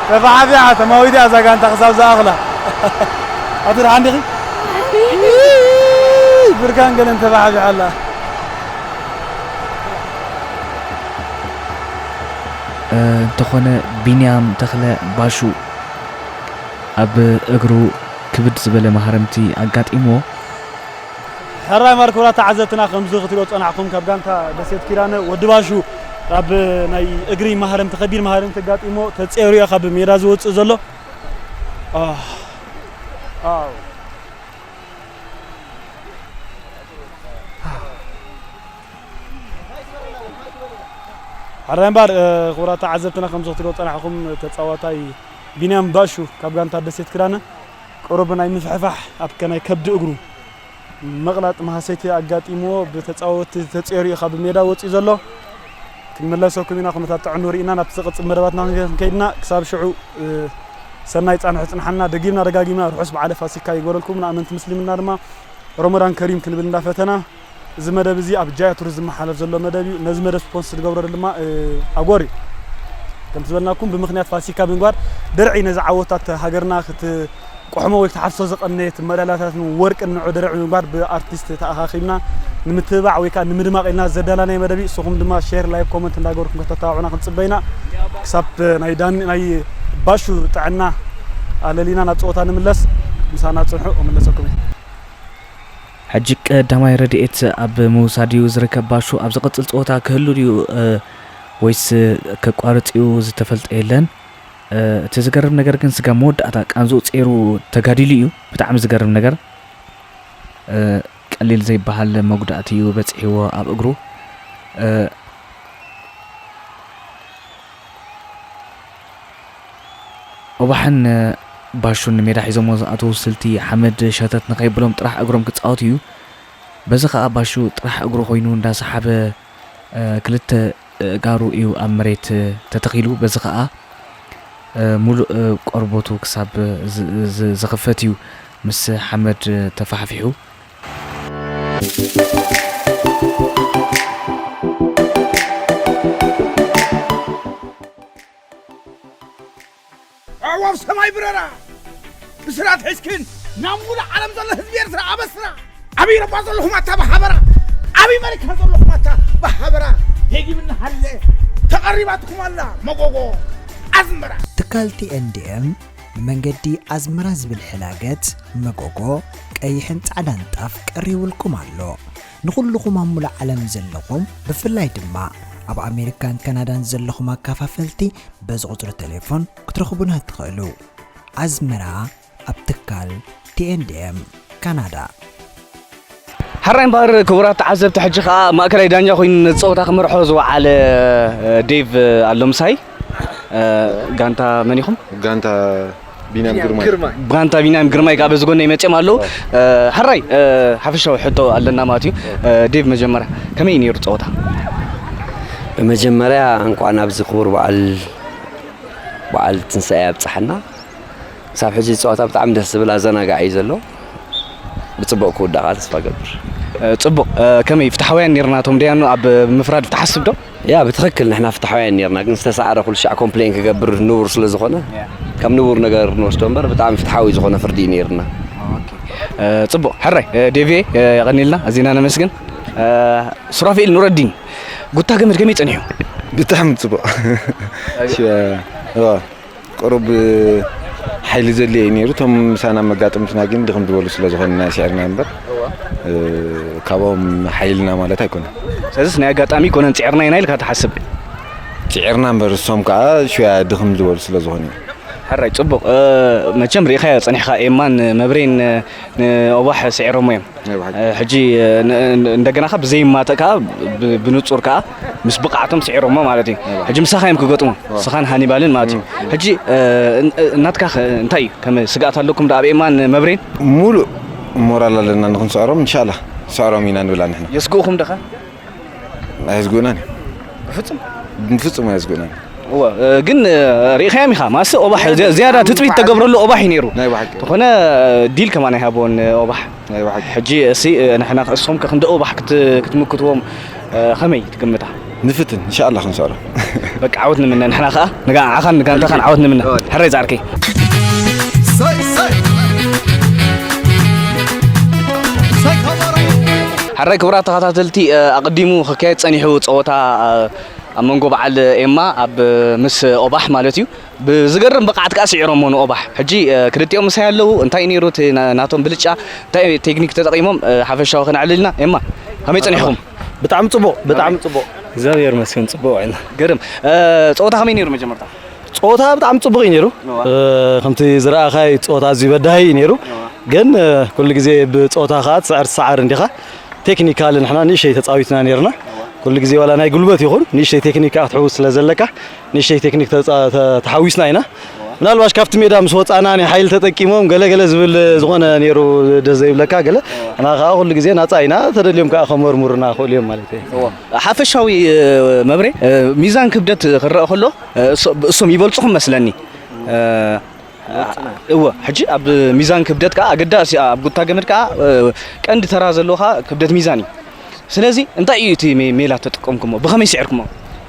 ተፋሓፊሓ፣ ተማዊት እያ እዛ ጋንታ ክሳብ ዝኣኽላ። ኣቲ ደሓን ዲኺ? ብርካን ገለን ተፋሓፊሓ ኣላ። እ፣ እንተኾነ ቢንያም ተኽለ ባሹ ኣብ እግሩ ክብድ ዝበለ ማህረምቲ ኣጋጢምዎ። ሕራይ እምበኣር ክቡራት ተዓዘብትና፣ ከምዚ ክትሪኦ ጸናሕኩም፣ ካብ ጋንታ ደሴት ኪዳነ ወዲ ባሹ ኣብ ናይ እግሪ ማህረምቲ፣ ከቢድ ማህረምቲ ኣጋጢሞ ተጸይሩ እዩ ካብ ሜዳ ዝወጽእ ዘሎ። ኣህ፣ ኣው። ሕራይ እምበኣር፣ እ፣ ክቡራት ተዓዘብትና፣ ከምዚ ክትሪኦ ጸናሕኩም፣ ተጻዋታይ ቢንያም ባሹ ካብ ጋንታ ደሴት ክዳነ ቁሩብ ናይ ምፍሕፋሕ ኣብ ከናይ ከብዲ እግሩ ምቕላጥ መሃሰይቲ ኣጋጢምዎ ብተጻወትቲ ተጸይሩ እዩ ካብ ሜዳ ወጺኡ ዘሎ። ክንምለሰኩም ኢና፣ ኩነታት ጥዕንኡ ርኢና ናብቲ ዝቕጽል መደባትና ክንከይድና። ክሳብ ሽዑ፣ እ፣ ሰናይ ጻንሑ ጽንሓልና። ደጊምና ደጋጊምና ርሑስ በዓለ ፋሲካ ይግበረልኩም። ንኣመንቲ ምስልምና ድማ ረመዳን ከሪም ክንብል እንዳፈተና፣ እዚ መደብ እዚ ኣብ ጃያ ቱሪዝም ዝመሓለፍ ዘሎ መደብ እዩ። ነዚ መደብ ስፖንስ ዝገብሮ ድማ፣ እ፣ ኣጎር እዩ። ከምቲ ዝበልናኩም ብምኽንያት ፋሲካ ብምግባር ድርዒ ነዚ ዓወታት ሃገርና ክትቆሕሞ ወይ ክትሓፍሶ ዝቐነየት መዳልያታት ወርቅን ንዑ ድርዒ ብምግባር ብኣርቲስት ተኣኻኺብና ንምትብባዕ ወይ ከዓ ንምድማቕ ኢልና ዘዳላናዮ መደብ እዩ። ንስኹም ድማ ሼር፣ ላይክ፣ ኮመንት እንዳገበርኩም ከተተባብዑና ክንጽበ ኢና። ክሳብ ናይ ዳኒ፣ ናይ ባሹ ጥዕና ኣለሊና ናብ ፀወታ ንምለስ። ምሳና ጽንሑ፣ ክምለሰኩም እዩ። ሕጂ ቀዳማይ ረድኤት ኣብ ምውሳድ እዩ ዝርከብ። ባሹ ኣብ ዝቕጽል ጸወታ ክህሉ ድዩ፣ እ፣ ወይስ ከቋርጽ እዩ ዝተፈልጠ የለን። እ፣ እቲ ዝገርም ነገር ግን ስጋብ መወዳእታ ቃንዝኡ ጸይሩ ተጋዲሉ እዩ። ብጣዕሚ ዝገርም ነገር፣ እ፣ ቀሊል ዘይበሃል መጉዳእቲ እዩ በጺሕዎ ኣብ እግሩ። እ፣ ኦባሕን ባሹን ሜዳ ሒዞሞ ዝኣተዉ ስልቲ ሓመድ ሸተት ንኸይብሎም ጥራሕ እግሮም ክጻወቱ እዩ። በዚ ኸኣ ባሹ ጥራሕ እግሩ ኮይኑ እንዳሰሓበ፣ እ፣ ክልተ ኣእጋሩ እዩ ኣብ መሬት ተተኺሉ። በዚ ኸኣ፣ እ፣ ሙሉእ ቆርበቱ ክሳብ ዝ-፣ ዝ-፣ ዝኽፈት እዩ ምስ ሓመድ ተፋሕፊሑ። ኣዕዋፍ ሰማይ ብረራ፣ ብስራት ሒዝክን ናብ ሙሉእ ዓለም ዘሎ ህዝቢ ኤርትራ ኣበስራ። ኣብ ኢሮጳ ዘለኹም ኣታ ብሓበራ፣ ኣብ ኣሜሪካ ዘለኹም ኣታ ብሓበራ፣ ደጊምና ሃለ ተቐሪባትኩም ኣላ መጎጎ ኣዝመራ። ትካል ቲ ኤን ዲ ኤም ንመንገዲ ኣዝመራ ዝብል ሕላገት መጎጎ ቀይሕን ጻዕዳን ጣፍ ቀሪቡልኩም ኣሎ። ንኹልኹም ኣብ ሙሉእ ዓለም ዘለኹም፣ ብፍላይ ድማ ኣብ ኣሜሪካን ካናዳን ዘለኹም ኣካፋፈልቲ በዚ ቁጽሪ ቴሌፎን ክትረኽቡና ትኽእሉ። ኣዝመራ ኣብ ትካል ቲ ኤን ዲ ኤም ካናዳ። ሕራይ እምበኣር ክቡራት ተዓዘብቲ፣ ሕጂ ኸኣ ማእከላይ ዳኛ ኮይኑ ነቲ ጸወታ ክመርሖ ዝወዓለ፣ እ፣ ዴቭ ኣሎ ምሳይ። እ፣ ጋንታ መን ኢኹም? ጋንታ ቢንያም ቢንያም ግርማይ። ግርማይ። ጋንታ ቢንያም ግርማይ ከኣ በዚ ጎነይ መጺኦም ኣለዉ። እ፣ ሕራይ፣ እ፣ ሓፈሻዊ ሕቶ ኣለና ማለት እዩ። እ፣ ዴቭ መጀመርያ ከመይ እዩ ነይሩ ጸወታ? ብመጀመርያ እንኳዕ ናብዚ ክቡር በዓል፣ በዓል ትንሳኤ ኣብጽሓና። ክሳብ ሕጂ ጸወታ ብጣዕሚ ደስ ዝብል ኣዘናጋዒ እዩ ዘሎ። ብጽቡቕ ክውዳእ ከኣ ተስፋ እገብር። እ፣ ጽቡቕ። እ፣ ከመይ ፍትሓውያን ኔርና እቶም ደያኑ ኣብ ምፍራድ ትሓስብ ዶ? ያ፣ ብትኽክል ንሕና ፍትሓውያን ኔርና፣ ግን ዝተሳዕረ ኩሉ ሻዕ ኮምፕሌን ክገብር ንቡር ስለ ዝኾነ፣ ያ። ከም ንቡር ነገር ንወስዶ እምበር ብጣዕሚ ፍትሓዊ ዝኾነ ፍርዲ እዩ ኔርና። ኦኬ። እ፣ ጽቡቕ። ሕራይ፣ እ፣ ዴቪ፣ እ፣ የቐንየልና፣ ኣዚና ነመስግን። እ፣ ሱራፌል ኑረዲን፣ ጉታ ገመድ ከመይ ጸኒሑ? ብጣዕሚ ጽቡቕ። ሽ-፣ እዋ። ቁሩብ ሓይሊ ዘድልዮ እዩ ነይሩ። እቶም ምሳና መጋጥምትና ግን ድኽም ዝበሉ ስለ ዝኾንና ስዒርና እምበር፣ እዋ። እ፣ ካብኦም ሓይልና ማለት ኣይኮነን። ስለዚስ ናይ ኣጋጣሚ ኣይኮነን ጽዒርና ኢና ኢልካ ትሓስብ? ጽዒርና እምበር እሶም ከኣ ሽያ ድኽም ዝበሉ ስለ ዝኾኑ እዩ። ሕራይ ጽቡቕ። እ፣ መቸም ርኢኻዮ ጸኒሕካ ኤማን መብሬን፣ እ፣ ንኦባሕ ስዒሮሞ እዮም። ናይ ብሓቂ። እ፣ ሕጂ፣ እ፣ ን-፣ ን-፣ እንደገና ከኣ ብዘይማተእ ከኣ ብ-፣ ብንጹር ከኣ ምስ ብቕዓቶም ስዒሮሞ ማለት እዩ። ናይ ብሓቂ። ሕጂ ምሳኻ እዮም ክገጥሙ። ኦ። ስኻን ሃኒባልን ማለት እዩ። እም። ሕጂ፣ እ፣ ን-፣ እ፣ ናትካ ኸ እንታይ እዩ? ከም ስግኣት ኣለኩም ዶ ኣብ ኤማን መብሬን? ሙሉእ ሞራል ኣለና ንኽንስዕሮም፣ ኢንሻላህ። ስዕሮም ኢና ንብላ ንሕና። የስግኡኹም ዶ ኸ? ኣየስግኡናን እዩ። ብፍጹም? ብፍጹም ኣየስግኡናን። እወ፣ እ፣ ግን፣ እ፣ ርኢኻዮም ኢኻ። ማስ ኦባሕ ናይ ዝያ-፣ ዝያዳ ብሓቂ ትጽቢት በዓል ተገብረሉ ኦባሕ እዩ ነይሩ። ናይ ብሓቂ። ተኾነ፣ እ፣ ዲል ከማን ኣይሃብዎን፣ እ፣ ኦባሕ። ናይ ብሓቂ። ሕጂ እሲ፣ እ፣ ንሕና እሶም ከ ክንደይ ኦባሕ ክት-፣ ክትምክትዎም፣ እ፣ ኸመይ ትግምታ? ንፍትን፣ ኢንሻኣላህ ክንስዕሮ። በቃ ዓወት ንምነ፣ ንሕና ኸኣ ንጋ-፣ ንዓኻን ንጋንታኻን ዓወት ንምነ። እወ። ሕራይ ዛዕርከይ። ሕራይ ክቡራት ተኸታተልቲ፣ እ፣ ኣቐዲሙ ክካየድ ጸኒሑ ጸወታ፣ እ፣ ኣብ መንጎ በዓል ኤማ ኣብ ምስ ኦባሕ ማለት እዩ። ብዝገርም ብቕዓት ከኣ ስዒሮሞ ንኦባሕ። ሕጂ፣ እ፣ ክልቲኦም ምሳይ ኣለዉ። እንታይ እዩ ነይሩ እቲ ና-፣ ናቶም ብልጫ? እንታይ ቴክኒክ ተጠቒሞም? እ፣ ሓፈሻዊ ከነዕልልና። ኤማ፣ ከመይ ጸኒሕኩም? ብጣዕሚ ጽቡቕ፣ ብጣዕሚ ጽቡቕ። እግዚኣብሔር ይመስገን፣ ጽቡቕ ውዒልና። ግርም። እ፣ ጸወታ ከመይ ነይሩ መጀመርታ? ጸወታ ብጣዕሚ ጽቡቕ እዩ ነይሩ። እዋ። እ፣ ከምቲ ዝረኣኻይ ጸወታ ኣዝዩ በዳሂ እዩ ነይሩ። እዋ። ግን፣ እ፣ ኩሉ ግዜ ብጸወታ ከኣ ትስዕር ትስዓር እንዲኻ። ቴክኒካል ንሕና ንእሽተይ ተጻዊትና ነይርና። እዋ። ኩሉ ግዜ ዋላ ናይ ጉልበት ይኹን ንእሽተይ ቴክኒክ ከኣ ክትሕውስ ስለ ዘለካ ንእሽተይ ቴክኒክ ተጻ-፣ ተ-፣ ተሓዊስና ኢና። እዋ። ምናልባሽ ካብቲ ሜዳ ምስ ወጻና ናይ ሓይሊ ተጠቂሞም ገለ ገለ ዝብል ዝኾነ ነይሩ፣ ደስ ዘይብለካ ገለ። እና ከዓ ኩሉ ግዜ ናጻ ኢና፣ ተደልዮም ከዓ ከመርሙሩና ክእሉ እዮም ማለት እዩ። ሓፈሻዊ መብሬ፣ ሚዛን ክብደት ክረአ ከሎ እሶም ይበልፁኹም መስለኒ። እወ፣ ሕጂ ኣብ ሚዛን ክብደት ከዓ ኣገዳሲ፣ ኣብ ጉታ ገመድ ከዓ ቀንዲ ተራ ዘለዎ ከዓ ክብደት ሚዛን እዩ። ስለዚ እንታይ እዩ እቲ ሜላ ተጠቀምኩሞ? ብኸመይ ስዒርኩሞ?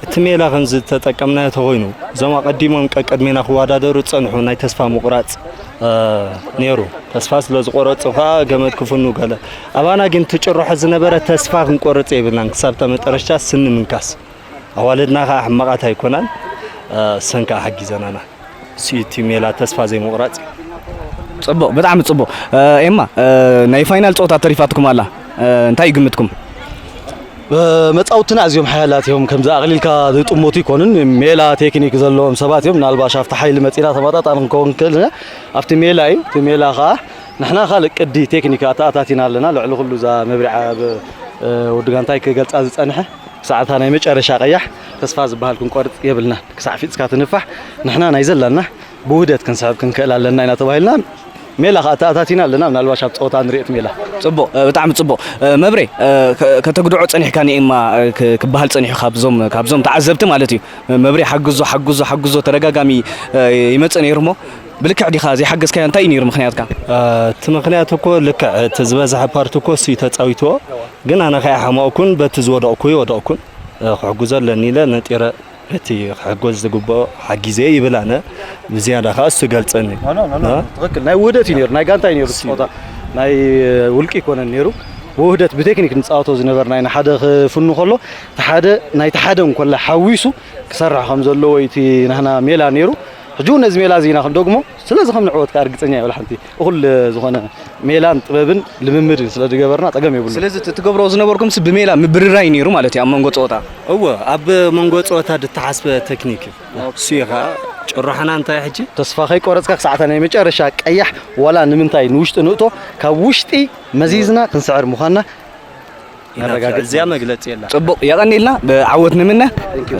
እቲ ሜላ ከምዚ ተጠቀምናዮ ተኾይኑ፣ እዞም ኣቐዲሞም ቀቀድሜና ክወዳደሩ ዝጸንሑ ናይ ተስፋ ምቑራጽ ነይሩ። ተስፋ ስለ ዝቆረጹ ከኣ ገመድ ክፍኑ ገለ። ኣባና ግን ትጭርሖ ዝነበረ ተስፋ ክንቆርጽ የብልናን፣ ክሳብ እታ መጠረሽታ ስኒ ምንካስ። ኣዋልድና ከኣ ሕማቓት ኣይኮናን፣ እሰን ከኣ ሓጊዘናና። ስዩ እቲ ሜላ ተስፋ ዘይምቑራጽ እዩ። ጽቡቕ፣ ብጣዕሚ ጽቡቕ። ኤማ፣ ናይ ፋይናል ጸወታ ተሪፋትኩም ኣላ። እንታይ እዩ ግምትኩም? መጻውትና ኣዝዮም ሓያላት እዮም። ከምዚ ኣቕሊልካ ዝጥመቱ ይኮኑን፣ ሜላ ቴክኒክ ዘለዎም ሰባት እዮም። ምናልባሽ ኣብቲ ሓይሊ መጺና ተመጣጣኒ ክንከውን ንክእል ኢና። ኣብቲ ሜላ እዩ። እቲ ሜላ ከኣ ንሕና ካልእ ቅዲ ቴክኒክ ኣተኣታቲና ኣለና። ልዕሊ ኩሉ እዛ መብሪዓ ወዲ ጋንታይ ክገልጻ ዝጸንሐ ክሳዕታ ናይ መጨረሻ ቀያሕ ተስፋ ዝበሃል ክንቆርጽ የብልናን። ክሳዕ ፊጽካ ትንፋሕ ንሕና ናይ ዘላና ብውህደት ክንስዕብ ክንክእል ኣለና ኢና ተባሂልና። ሜላ ከዓ ተኣታቲና ኣለና። ምናልባሽ ኣብ ፀወታ ንሪኦ እቲ ሜላ። ፅቡቕ፣ ብጣዕሚ ፅቡቕ። መብሬ፣ ከተጉድዖ ፀኒሕካ ንኤማ ክበሃል ፀኒሑ፣ ካብዞም ካብዞም ተዓዘብቲ ማለት እዩ። መብሬ ሓግዞ ሓግዞ ሓግዞ ተደጋጋሚ ይመፅእ ነይሩ እሞ ብልክዕ ዲኻ ዘይሓገዝካዮ? እንታይ እዩ ነይሩ ምኽንያትካ? እቲ ምኽንያት እኮ ልክዕ እቲ ዝበዝሐ ፓርት እኮ እሱ እዩ ተፃዊትዎ፣ ግን ኣነ ከይሓመቕኩን በቲ ዝወደቕኩ ይወደቕኩን ክሕግዞ ኣለኒ ኢለ ነጢረ በቲ ክሕጎስ ዝግብኦ ሓጊዘ ይብል ኣነ። ብዝያዳ ከዓ እሱ ይገልፀኒ። ትኽክል። ናይ ውህደት እዩ ነይሩ፣ ናይ ጋንታ እዩ ነይሩ እቲ ፀወታ፣ ናይ ውልቂ ኣይኮነን ነይሩ። ብውህደት ብቴክኒክ ንፃወቶ ዝነበርና ኢና። ሓደ ክፍኑ ከሎ እቲ ሓደ ናይቲ ሓደ እንኮላ ሓዊሱ ክሰርሕ ከም ዘለዎ እዩ እቲ ናህና ሜላ ነይሩ። ሕጂ እውን ነዚ ሜላ እዚ ኢና ክንደግሞ። ስለዚ ከም ንዕወት ከዓ ርግፀኛ እየ። ወላ ሓንቲ እኹል ዝኾነ ሜላን ጥበብን ልምምድን ስለ ዝገበርና ፀገም የብሉን። ስለዚ እቲ ትገብርዎ ዝነበርኩምሲ ብሜላ ምብርራይ ነይሩ ማለት እዩ ኣብ መንጎ ፀወታ? እወ፣ ኣብ መንጎ ፀወታ ዝተሓስበ ተክኒክ እዩ። እሱ እዩ ከዓ ጭርሖና እንታይ ሕጂ? ተስፋ ከይቆረፅካ ክሳዕታ ናይ መጨረሻ ቀያሕ ዋላ ንምንታይ ንውሽጢ ንእቶ፣ ካብ ውሽጢ መዚዝና ክንስዕር ምዃንና ነረጋግፅ። እዚኣ መግለፂ የላ። ፅቡቕ፣ የቐኒልና፣ ብዓወት ንምነ።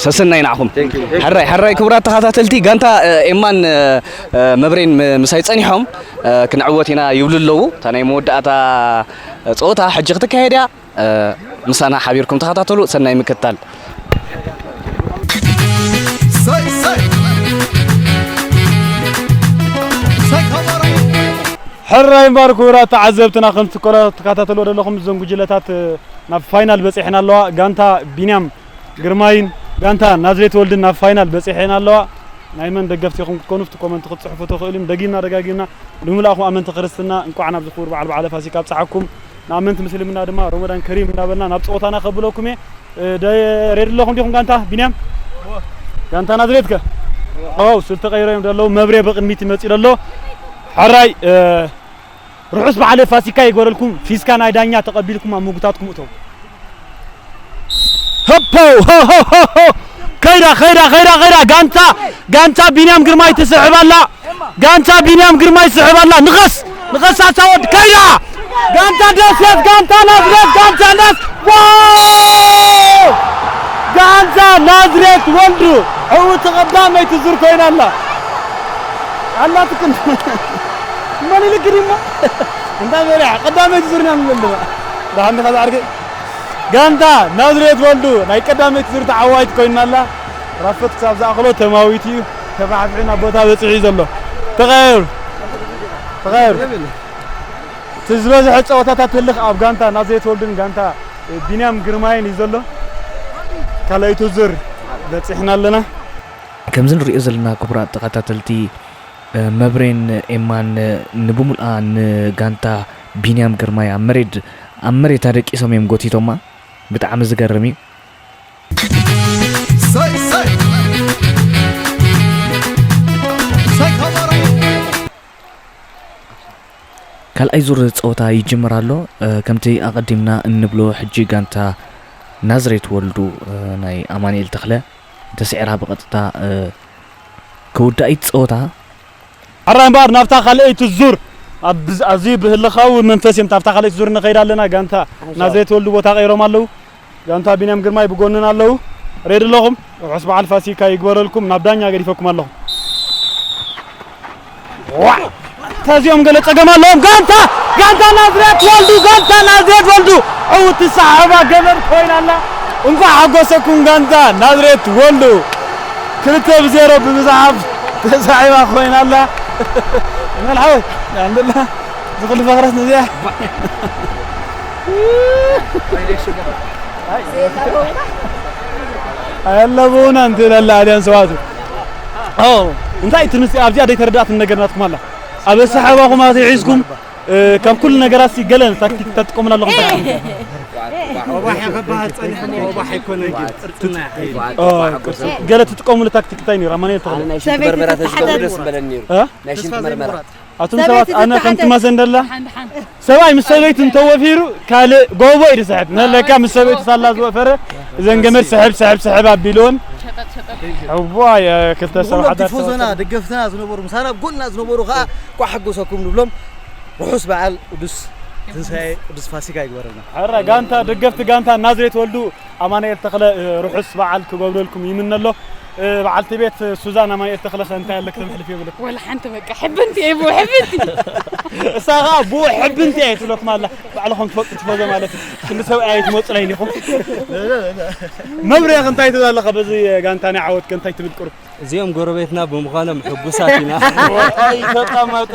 ሰሰናይ ንዓኹም። ሕራይ ሕራይ ክቡራት ተኸታተልቲ፣ ጋንታ ኤማን መብሬን ምሳይ ፀኒሖም ክንዕወት ኢና ይብሉ ኣለዉ። እታ ናይ መወዳእታ ፀወታ ሕጂ ክትካየድ እያ። ምሳና ሓቢርኩም ተኸታተሉ። ሰናይ ምክትታል። ሕራይ እምበኣር ክቡራት ተዓዘብትና፣ ከምቲ ኮላ ትከታተልዎ ዘለኹም እዘን ጉጅለታት ናብ ፋይናል በፂሐን ኣለዋ። ጋንታ ቢንያም ግርማይን ጋንታ ናዝሬት ወልድን ናብ ፋይናል በፂሐን ኣለዋ። ናይ መን ደገፍቲ ኢኹም ክትኮኑ ኣብቲ ኮመንት ክትፅሕፉ ትኽእሉ እዮም። ደጊምና ደጋጊምና ንምልኣኹም ኣመንቲ ክርስትና እንቋዕ ናብዚ ክቡር በዓል በዓለ ፋሲካ ኣብፀሓኩም። ንኣመንቲ ምስልምና ድማ ሮመዳን ከሪም እናበልና ናብ ፀወታና ከብለኩም እየ። ሬድ ኣለኹም ዲኹም ጋንታ ቢንያም? ጋንታ ናዝሬት ከ? ኦ፣ ስልቲ ቀይሮ እዮም ዘለዉ። መብሬ ብቕድሚት ይመፅእ ዘሎ። ሕራይ ርሑስ በዓለ ፋሲካ ይግበረልኩም። ፊስካ ናይ ዳኛ ተቐቢልኩም ኣብ ምጉታትኩም እተው። ሆፖ ሆ ሆ ሆ ሆ። ከይዳ ከይዳ ከይዳ ከይዳ። ጋንታ ጋንታ ቢንያም ግርማይ ትስሕብ ኣላ። ጋንታ ቢንያም ግርማይ ትስሕብ ኣላ። ንኸስ ንኸስ ኣታ ወድ ከይዳ። ጋንታ ደሴት፣ ጋንታ ናዝሬት፣ ጋንታ ናዝ ዋው! ጋንታ ናዝሬት ወልዱ ዕውቲ ቀዳመይቲ ዙር ኮይና ኣላ። ኣላትክን መን ኢልክ ድማ እንታይ በሪያ ቀዳመይቲ ዙር ኢና ንብል ድማ። ደሓን ዲኻ ዝዓርከይ? ጋንታ ናዝሬት ወልዱ ናይ ቀዳመይቲ ዙር ተዓዋይት ኮይና ኣላ። ራፈት ክሳብ ዝኣኽሎ ተማዊት እዩ። ተፋሕፊሑ ናብ ቦታ በፂሑ እዩ ዘሎ። ተቐያየሩ። ተቐያየሩ። እቲ ዝበዝሐ ፀወታታት ህልኽ ኣብ ጋንታ ናዝሬት ወልድን ጋንታ ቢንያም ግርማይን እዩ ዘሎ። ካልኣይቲ ዙር በፂሕና ኣለና። ከምዚ ንሪኦ ዘለና ክቡራት ተኸታተልቲ፣ መብሬን ኤማን ንብሙልኣ ንጋንታ ቢንያም ግርማይ ኣብ መሬት ኣብ መሬት ኣደቂሶም እዮም ጎቲቶማ። ብጣዕሚ ዝገርም እዩ። ካልኣይ ዙር ፀወታ ይጅምር ኣሎ። ከምቲ ኣቐዲምና እንብሎ ሕጂ ጋንታ ናዝሬት ወልዱ ናይ ኣማኑኤል ተኽለ ተስዒራ ብቐጥታ ክውዳእ እዩ እቲ ፀወታ። ሕራይ እምበኣር ናብታ ካልኣይቲ ዙር ኣብ ኣዝዩ ብህልኻዊ መንፈስ እዮም ናብታ ካልኣይቲ ዙር ንኸይድ ኣለና። ጋንታ ናዝሬት ወልዱ ቦታ ቀይሮም ኣለዉ። ጋንታ ቢንያም ግርማይ ብጎንና ኣለዉ። ሬድ ኣለኹም። ርሑስ በዓል ፋሲካ ይግበረልኩም። ናብ ዳኛ ገዲፈኩም ኣለኹ። ዋ! ተዚኦም ገለ ጸገም ኣለዎም። ጋንታ፣ ጋንታ ናዝሬት ወልዱ፣ ጋንታ ናዝሬት ወልዱ። ዕውቲ ሰሓባ ገመድ ኮይና ኣላ። እንኳዕ ሓጎሰኩም ጋንታ ናዝሬት ወልዱ። ክልተ ብዜሮ ብምዝሓፍ ተሳዒባ ኮይና ኣላ። መልሓወይ፣ ኣልሓምዱሊላህ። ዝኽሉ ፈኽረት ነዚኣ። ኣየለቡና እንተ ኢለላ ኣልያን ሰዋቱ። ኦ፣ እንታይ ትንስ ኣብዚኣ ደይተረዳእትን ነገር ናትኩም ኣላ። ኣብ ኣሰሓባኹም ኣትሒዝኩም፣ እ፣ ካብ ኩሉ ነገራት ሲ ገለ ታክቲክ ተጥቀሙላ ኣለኹም። ረባሕ ይኸባሃል ጸኒሑ እሞ ረባሕ ኣይኮነን ግን ቅርጽና ይሓይል። ኦ፣ ቅርጽ-፣ ገለ ትጥቀሙሉ ታክቲክ እንታይ ነይሩ? ኣማኑኤል ተኽለ። ኣነ ናይ ሽንቲ ሰበይቲ መርመራ ተዝገብሩ ትተሓተት። ደስ ምበለኒ ነይሩ። እ? ናይ ሽንቲ ሰበይቲ መርመራ። ምቁራጽ። ኣቶም ሰባት ሰበይቲ ኣነ ከምቲ ትተሓተት። ማዘንደላ፣ ሓንቲ ሓንቲ። ሰብኣይ ምስ ሰበይቱ እንተወፊሩ ካልእ ጎቦ እዩ ዝስሕብ። መለካ ምስ ሰበይቱ ሳላ ዝወፈረ እዘን ገመድ ስሕብ፣ ስሕብ፣ ስሕብ ኣቢልዎን። ሸጠጥ፣ ሸጠጥ። እዋ፣ የክልተ ሰብ ንኹሎም ሓዳር ቲፎዞና፣ ተወጠሩ። ደገፍትና ዝነበሩ፣ ምሳና ኣብ ጎንና ዝነበሩ ኸኣ እንኳዕ ሓጎሰኩም ንብሎም። ርሑስ በዓል ቅዱስ ትንሳኤ፣ ቅዱስ ፋሲካ ይግበረልና። ሕራ ጋንታ፣ ደገፍቲ ጋንታ ናዝሬት ወልዱ፣ ኣማኑኤል ተኽለ፣ ርሑስ በዓል ክገብረልኩም ይምነ ኣሎ። በዓልቲ ቤት ሱዛን ኣማኑኤል ተኽለ ከ እንታይ ኣለክ ተመሕልፍ የብልክ? ወላ ሓንቲ በቃ፣ ሕብንቲ እየ፣ ብኡ ሕብንቲ። እሳ ኸኣ ብኡ ሕብንቲ እየ ትብለኩም ኣላ። ባዕልኹም ትፈልጡ ትፈዞ ማለት እዩ። ክንዲ ሰብኣይ ኣይትመጹለይን ኢኹም። መብሬኽ እንታይ ትብል ኣለኻ? በዚ ጋንታ ናይ ዓወት ከ እንታይ ትብል ቅሩብ? እዚኦም ጎረቤትና ብምዃኖም ሕጉሳት ኢና። ዋይ፣ ተቐመጥ።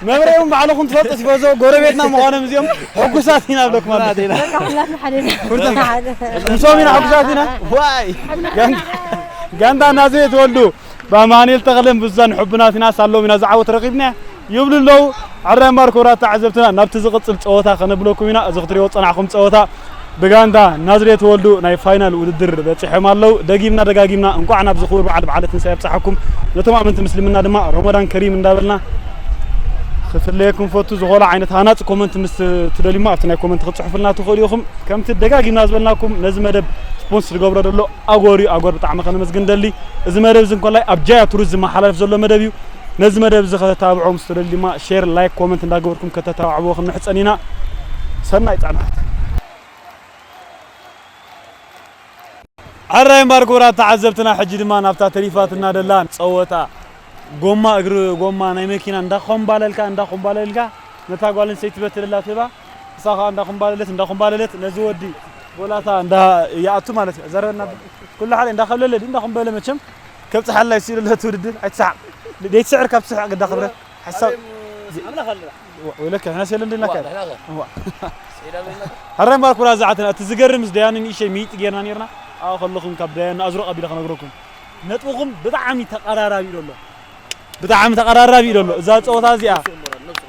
መብሬ እውን ባዕልኹም ትፈልጡ ትፈዞ ጎረቤትና ምዃኖም እዚኦም ሕጉሳት ኢና ብለኩም ኣለኹ። በቃ፣ ኩላትና ሓደ ኢና። ኩላትና ሓደ። ምሶም ኢና ሕጉሳት ኢና። ዋይ። ጋን-፣ ጋንታ ናዝሬት ወልዱ ብኣማኑኤል ተኽለን ብሱዛን ሕቡናት ኢና፣ ሳሎም ኢና ዝዓወት ረኺብና ይብሉ ኣለዉ። ሕራይ እምበኣር ክቡራት ተዓዘብትና፣ ናብቲ ዝቕጽል ጸወታ ከነብለኩም ኢና። እዚ ክትሪኦ ዝጸናሕኩም ጸወታ ብጋንታ ናዝሬት ወልዱ ናይ ፋይናል ውድድር በጺሖም ኣለዉ። ደጊምና ደጋጊምና እንቋዕ ናብዚ ክቡር በዓል በዓለ ትንሳኤ ኣብጽሓኩም። ነቶም ኣመንቲ ምስልምና ድማ ረመዳን ከሪም እንዳበልና ክፍለየኩም ፈቱ። ዝኾነ ዓይነት ሃናጺ ኮመንት ምስ ትደልዩማ ኣብቲ ናይ ኮመንት ክትጽሕፉልና ትኽእሉ ኢኹም። ከምቲ ደጋጊምና ዝበልናኩም ነዚ መደብ ስፖንስ ዝገብሮ ዘሎ ኣጎር እዩ። ኣጎር ብጣዕሚ ከነመስግን ደሊ። እዚ መደብ እዚ እንኮላይ ኣብ ጃያ ቱሪዝም ዝመሓላለፍ ዘሎ መደብ እዩ። ነዚ መደብ እዚ ከተታብዖ ምስ ትደልዩ ድማ ሼር፣ ላይክ፣ ኮመንት እንዳገበርኩም ከተተባዕብዎ ክንምሕጸን ኢና። ሰናይ ጻንሖት። ሕራይ እምበኣር ክቡራት ተዓዘብትና፣ ሕጂ ድማ ናብታ ተሪፋትና ደላ ጸወታ ጎማ እግሪ ጎማ ናይ መኪና እንዳኾምባለልካ፣ እንዳኾምባለልካ ነታ ጓል ኣንስተይቲ በትለላ ትህባ። እሳ ኸኣ እንዳኾምባለለት፣ እንዳኾምባለለት ነዚ ወዲ ጎላታ እንዳ ይኣቱ ማለት እዩ። ዘረበና ኩሉ ሓደ እንዳኸብለለ ድዩ እንዳኾምበለ መቸም ከብጽሓላ ይስኢሉ ኣለቲ ውድድር። ኣይትስሓቕ። ደይትስዕር ካብ ትስሕቕ ግዳ ክብረት። ሓሳብ ኣምላኽ ኣለና። ወ-፣ ወይለከ፣ ሕና ሴለ እንድና ዋ፣ ካል። ሕና ከ? ዋ። ሴለ ኣለና። ሕራይ እምበኣር ክቡራት ዝዓትና፣ እቲ ዝገርም ምስ ደያኑ ንእሸይ ምይጥ ጌርና ኔርና። ኣብኡ ከለኹም ካብ ደያኑ ኣዝሩቕ ኣቢለ ክነግረኩም። ነጥብኹም ብጣዕሚ ተቐራራቢ እዩ ዘሎ። ብጣዕሚ ተቐራራቢ እዩ ዘሎ። እዛ ጸወታ እዚኣ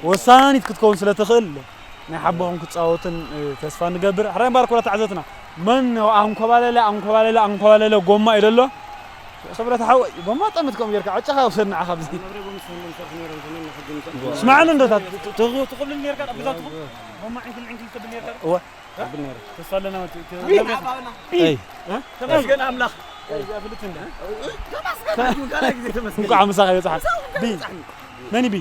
ወሳኒት ክትከውን ስለ ትኽእል፣ ናይ ሓቦኹም ክትጻወቱን፣ እ፣ ተስፋ ንገብር። ሕራይ እምበኣር ክቡራት ተዓዘብትና፣ መን ኣንኮባለለ፣ ኣንኮባለለ፣ ኣንኮባለለ ጎማ ኢሉ ኣሎ። ክብረት ሓወይ፣ ጎማ ጠምት ከም ጌርካ ዕጫኻ ውሰድ ንዓኻ ኣብዚ። ስማዕኒ እንዶ ታ-፣ ት-፣ ት-፣ ትኽብልኒ ኔርካ ኣብ ገዛትኹም? ጎማ ዕንክል ዕንክል ትብል ኔርካ? እወ፣ ትብል ኔረ። ተስፋ ኣለና ማለት እዩ። እይ። እ? ተመስገን ኣምላኽ። እዚኣ ፍልጥ እንዳ። ተመስገን፣ ካልኣይ ግዜ ተመስገን። እንኳዕ ምሳኻ ይበጽሓ። ቢ-፣ መን ቢ?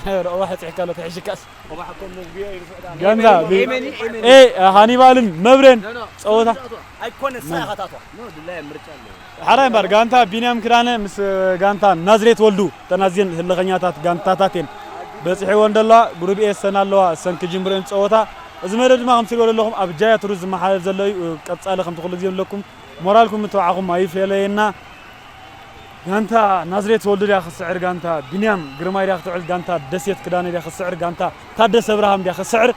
ኧረ፣ ኦባሕ ጽሒካ ኣሎ፣ ተሕሽካስ። ኦባሕ እኮ መግቢያ እዩ፣ ዝፍዕዳ። ጋንታ፣ ኤመኒ፣ ቢ-፣ ኤመኒ፣ ኤመኒ። ኤ፣ ሃኒባልን መብሬን ኖ፣ ኖ። ጸወታ። ኣይኮነ፣ ንሳ ኢኻ ትኣትዋ። ኖ፣ ድላያ ምርጫ ኣለዎ። ሓራይ እምበኣር፣ ጋንታ ቢንያም ክዳነ ምስ ጋንታ ናዝሬት ወልዱ፣ ተናዝየን ህልኸኛታት ጋንታታት እየን በጺሕወን ደለዋ። ግሩብ ኤ ሰን ኣለዋ፣ እሰን ክጅምሩ እየን ጸወታ። እዚ መደብ ድማ ከም ትሪእዎ ዘለኹም ኣብ ጃያ ቱሪዝም ዝመሓላለፍ ዘሎ እዩ። ቀጻሊ ከምቲ ኩሉ ግዜ ንብለኩም፣ ሞራልኩም ምትብዓኹም ኣይፈለየና። ጋንታ ናዝሬት ወልዱ ድያ ክስዕር፣ ጋንታ ቢንያም ግርማይ ድያ ክትዕል፣ ጋንታ ደሴት ክዳነ ድያ ክስዕር፣ ጋንታ ታደሰ ኣብርሃም ድያ ክስዕር፣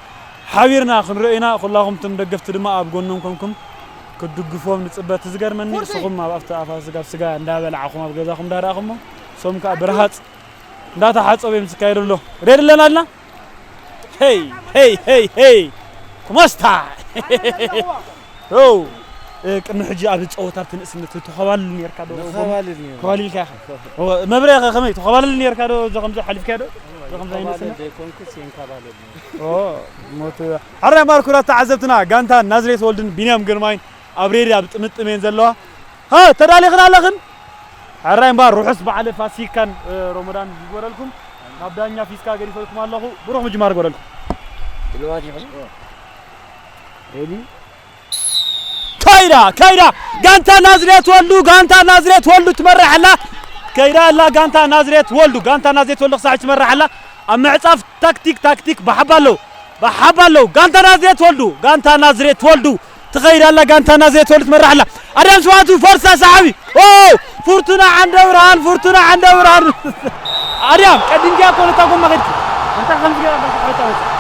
ሓቢርና ክንሪኦ ኢና። ኩላኹም እቶም ደገፍቲ ድማ ኣብ ጎኖም ኮንኩም ክትድግፍዎም ንጽበ። እቲ ዝገርመኒ ንስኹም ኣብ ኣፍቲ ኣፋ ስጋ፣ ኣብ ስጋ እንዳበላዕኹም ኣብ ገዛኹም እንዳረኣኹሞ፣ እሶም ከኣ ብርሃጽ እንዳተሓጸቡ እዮም ዝካየዱ ኣሎ። ሬድ ኣለና ኣልና? ሄይ፣ ሄይ፣ ሄይ፣ ሄይ! ኩማስታ! ኦ፣ እ፣ ቅድሚ ሕጂ ኣብ ጸወታ ኣብቲ ንእስነት ትኸባልል ኔርካ ዶ? ንኸባልል ኔርና። ከባሊልካ ኢኻ። ኦ፣ መብሬ ከ ከመይ ትኸባልል ኔርካ ዶ? እዞ ከምዚ ሓሊፍካዮ ዶ? እዞ ከምዚ ንኸባልል ኣይንእስነት? ዘይኮንኩስ የንከባልል ኔረ። ኦ፣ ሞት። ሕራይ እምበኣር ክቡራት ተዓዘብትና፣ ጋንታ ናዝሬት ወልድን ቢንያም ግርማይን ኣብ ሬድያ ኣብ ጥምጥም እየን ዘለዋ። ሃ፣ ተዳሊኽን ኣለኽን? ሕራይ እምበኣር ርሑስ በዓል ፋሲካን፣ እ፣ ሮመዳን ይግበረልኩም። ናብ ዳኛ ፊስካ ገዲፈልኩም ኣለኹ። ብሩኽ ምጅማር ይግበረልኩም። ሽልማት ይኹን። ሬዲ? ካይዳ፣ ካይዳ! ጋንታ ናዝሬት ወልዱ፣ ጋንታ ናዝሬት ወልዱ ትመርሕ ኣላ። ከይዳ ኣላ ጋንታ ናዝሬት ወልዱ። ጋንታ ናዝሬት ወልዱ ክሳዕ ትመርሕ ኣላ። ኣብ ምዕጻፍ ታክቲክ፣ ታክቲክ ብሓባ ኣለዉ። ብሓባ ኣለዉ። ጋንታ ናዝሬት ወልዱ፣ ጋንታ ናዝሬት ወልዱ ትኸይድ ኣላ። ጋንታ ናዝሬት ወልዱ ትመርሕ ኣላ። ኣድያም ስብሃቱ ፎርሳ ሰሓቢ። ኦ! ፍርቱና ዓንደ ብርሃን፣ ፍርቱና ዓንደ ብርሃን። ኣድያም ቀዲምካ እኮ ነታ ጎማ ከድኪ። እንታይ ከምዚ ገይራ እዛ ሰሓቢ ተወጽእ?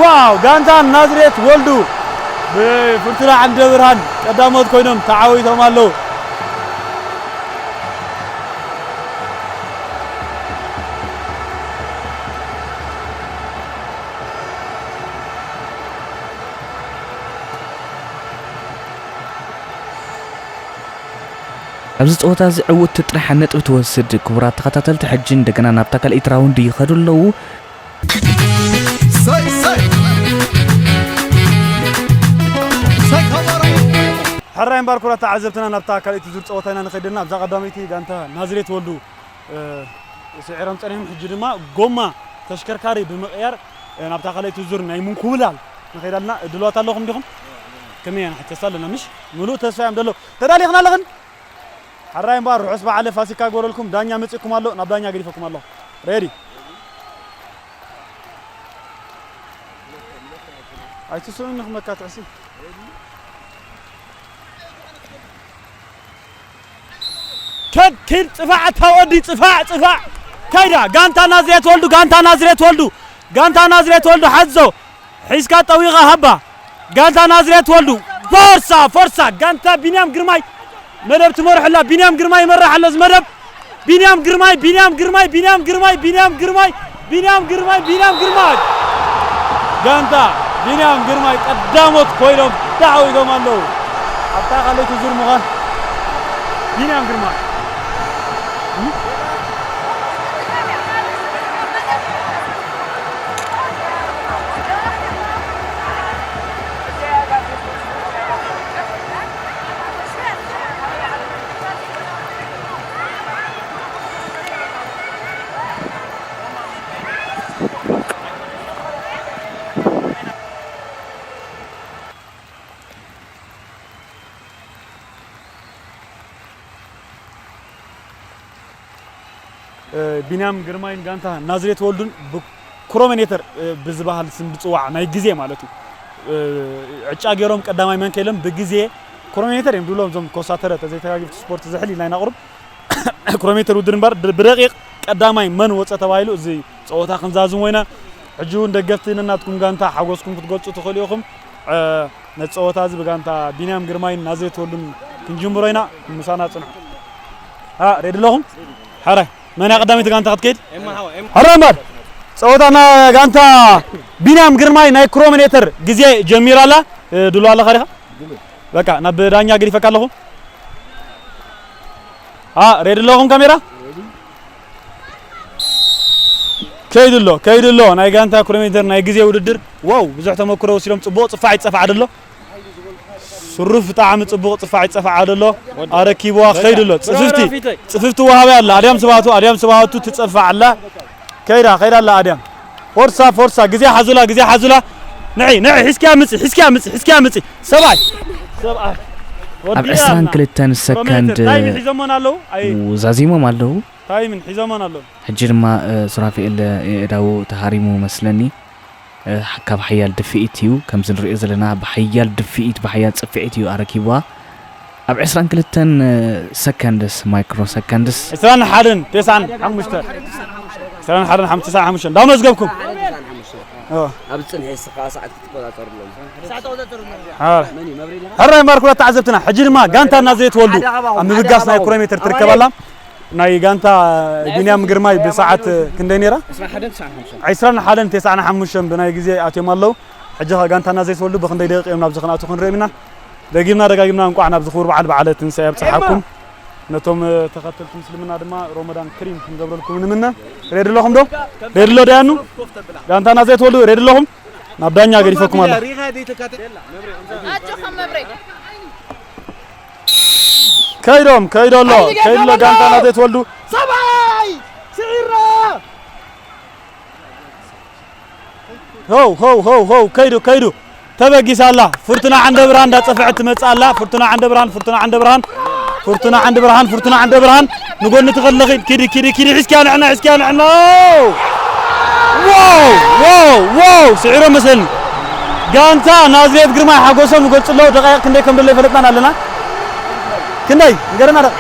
ዋው! ጋንታ ናዝሬት ወልዱ ብፍርቱና ዓንደ ብርሃን ቀዳሞት ኮይኖም ተዓዊቶም ኣለዉ። ኣብዚ ጸወታ እዚ ዕውትቲ ጥራሕ ነጥቢ ትወስድ። ክቡራት ተኸታተልቲ፣ ሕጂ እንደገና ናብታ ካልኣይቲ ራውንድ ይኸዱ ኣለዉ። ሰይ፣ ሰይ። ሰይ፣ ከበሮ። ሕራይ እምበር ክቡራት ተዓዘብትና፣ ናብታ ካልኣይቲ ዙር ጸወታ ኢና ንኸይድ ዘለና። ኣብዛ ቀዳመይቲ ጋንታ ናዝሬት ወልዱ፣ እ፣ ስዒሮም ጸኒሖም። ሕጂ ድማ ጎማ ተሽከርካሪ ብምቕያር፣ እ፣ ናብታ ካልኣይቲ ዙር ናይ ምንኩብላል ንኸይድ ኣለና። ድልዋት ኣለኹም ዲኹም? ከመይ ኢና ንሕተስ ኣለና፣ ምሽ? ምሉእ ተስፋ እዮም ዘለዉ። ተዳሊኽና ኣለኽን? ሕራይ እምበር ርሑስ በዓለ ፋሲካ ግበረልኩም። ዳኛ መጺእኩም ኣሎ፣ ናብ ዳኛ ገዲፈኩም ኣለኹ። ሬዲ። ኣይትስእኑኒ ክመካትዕሲ። ከድ፣ ኪድ፣ ጽፋዕ፣ ኣታ ወዲ፣ ጽፋዕ፣ ጽፋዕ። ከይዳ፣ ጋንታ ናዝሬት ወልዱ፣ ጋንታ ናዝሬት ወልዱ፣ ጋንታ ናዝሬት ወልዱ፣ ሓዞ። ሒዝካ ጠዊቓ ሃባ። ጋንታ ናዝሬት ወልዱ። ፎርሳ፣ ፎርሳ። ጋንታ ቢንያም ግርማይ መደብ ትመርሖ ኣላ። ቢንያም ግርማይ ይመርሕ ኣሎ እዚ መደብ። ቢንያም ግርማይ፣ ቢንያም ግርማይ፣ ቢንያም ግርማይ፣ ቢንያም ግርማይ፣ ቢንያም ግርማይ፣ ቢንያም ግርማይ። ጋንታ ቢንያም ግርማይ ቀዳሞት ኮይኖም ተዓዊቶም ኣለዉ። ኣብታ ካልኣይቲ ዙር ምዃን ቢንያም ግርማይ። እ፣ ቢንያም ግርማይን ጋንታ ናዝሬት ወልዱን ብክሮሜኔተር፣ እ፣ ብዝበሃል ስም ብጽዋዕ ናይ ግዜ ማለት እዩ። እ፣ ዕጫ ገይሮም ቀዳማይ መን ከኢሎም ብግዜ ክሮሜኔተር እዮም ድብሎም እዞም ኮሳተረ ተዘይተጋጊብቲ ስፖርት ዝሕል ኢልና ኢና ቁሩብ። ክሮሜተር ውድድር እምበር ድ-፣ ብደቂቕ ቀዳማይ መን ወጸ ተባሂሉ እዚ ጸወታ ክንዛዝሞ ኢና። ሕጂ እውን ደገፍቲ ነናትኩም ጋንታ ሓጎስኩም ክትገልጹ ትኽእሉ ኢኹም። እ፣ ነቲ ጸወታ እዚ ብጋንታ ቢንያም ግርማይን ናዝሬት ወልዱን ክንጅምሮ ኢና። ምሳና ጽንሑ። ኣ፣ ሬዲ ኣለኹም? ሕራይ፣ መን እያ ቀዳመይቲ ጋንታ ክትከይድ? ሕራይ እምበር፣ ጸወታ ና-፣ ጋንታ ቢንያም ግርማይ ናይ ክሮሜኔተር ግዜ ጀሚራ ኣላ። እ፣ ድሉው ኣለኻ ዲኻ? በቃ፣ ናብ ዳኛ ገዲፈካ ኣለኹ። ኣ፣ ሬዲ ኣለኹም ካሜራ? ከይዱ ኣሎ፣ ከይዱ ኣሎ። ናይ ጋንታ ክሮሜተር ናይ ግዜ ውድድር። ዋው፣ ብዙሕ ተመክሮ ወሲዶም። ጽቡቕ ጽፋዕ ይጸፋዕ ኣሎ። ስሩፍ ብጣዕሚ ጽቡቕ ጽፋዕ ይጸፋዕ ኣሎ። ኣረኪብዋ ከይዱ ኣሎ። ጽፍፍቲ፣ ጽፍፍቲ ወሃቢ ኣላ። ኣድያም ስብሃቱ፣ ኣድያም ስብሃቱ ትጸፋዕ ኣላ። ከይዳ፣ ከይዳ ኣላ ኣድያም። ፎርሳ፣ ፎርሳ፣ ግዜ ሓዙላ፣ ግዜ ሓዙላ። ንዒ፣ ንዒ፣ ሒዝኪያ ምጺ፣ ሒዝኪያ ምጺ፣ ሒዝኪያ ምጺ። ሰብኣይ፣ ሰብኣይ። ኣብ ወዲያ ዕስራን ክልተን ኣላ። ሰከንድ ታይም ሒዞሞን ኣለዉ። ኣይ፣ ዛዚሞም ኣለዉ። ታይምን ሒዞሞን ኣለዉ። ሕጂ ድማ፣ እ፣ ሱራፌል፣ እ፣ የእዳዉ ተሃሪሙ መስለኒ። እ፣ ካብ ሓያል ድፍኢት እዩ። ከምዚ ንሪኦ ዘለና ብሓያል ድፍኢት፣ ብሓያል ጽፍዒት እዩ ኣረኪብዋ። ኣብ ዕስራን ክልተን ሰከንድስ፣ ማይክሮ ሰከንድስ። ዕስራን ሓደን ተስዓን ሓሙሽተን። ዕስራን ሓደን ሓም-፣ ተስዓን ሓሙሽተን። እንዳመዝገብኩም። ኦ። ኣብ ጽንሒ እስኻ ሰዓት ክትቆጻጸር ኣለዎ። ሓረ። መን እዩ? መብሬ ዲኻ? ሕራይ እምበር ክቡራት ተዓዘብትና፣ ሕጂ ድማ ጋንታ ናዝሬት ወልዱ ኣብ ምብጋስ ናይ ክሮሜተር ትርከብ ኣላ። ናይ ጋንታ ቢንያም ግርማይ ብሰዓት ክንደይ ነይራ? ዕስራን ሓደን ተስዓን ሓሙሽተን ብናይ ግዜ ኣትዮም ኣለዉ። ሕጂ ኸ ጋንታ ናዝሬት ወልዱ ብኽንደይ ደቂቕ እዮም ናብዚ ክንኣቱ ክንሪኦም ኢና። ደጊምና ደጋጊምና እንቋዕ ናብዚ ክቡር በዓል በዓለ ትንሳኤ ኣብጽሓኩም። ነቶም፣ እ፣ ተኸተልቲ ምስልምና ድማ ሮመዳን ክሪም ክንገብረልኩም ንምነ። ሬዲ ኣለኹም ዶ? ሬዲ ኣሎ ደያኑ? ጋንታ ናዝሬት ወልዱ ሬዲ ኣለኹም? ናብ ዳኛ ገዲፈኩም ኣሎ። ኣጆኻ መብሬ። ከይዶም፣ ከይዶ ኣሎ። ከይዶ ኣሎ ጋንታ ናዝሬት ወልዱ። ሰብኣይ! ስዒራ! ሆው፣ ሆው፣ ሆው፣ ሆው፣ ከይዱ፣ ከይዱ። ተበጊሳ ኣላ። ፍርቱና ዓንደ ብርሃን እንዳጸፍዐት ትመጽእ ኣላ። ፍርቱና ዓንደ ብርሃን፣ ፍርቱና ዓንደ ብርሃን። ፍርቱና ዓንደ ብርሃን፣ ፍርቱና ዓንደ ብርሃን፣ ንጎኒ ትኸለኺ፣ ኪዲ፣ ኪዲ፣ ኪዲ፣ ሒዝኪያ ንዕና፣ ሒዝኪያ ንዕና። ዋው! ዋው! ዋው! ስዒሮም መሰልኒ። ጋንታ ናዝሬት ግርማይ ሓጎሶም ይገልጹ ኣለዉ። ደቃይቕ ክንደይ ከም ደሎ ኣይፈለጥናን ኣለና። ክንደይ? ንገረና ደቂ።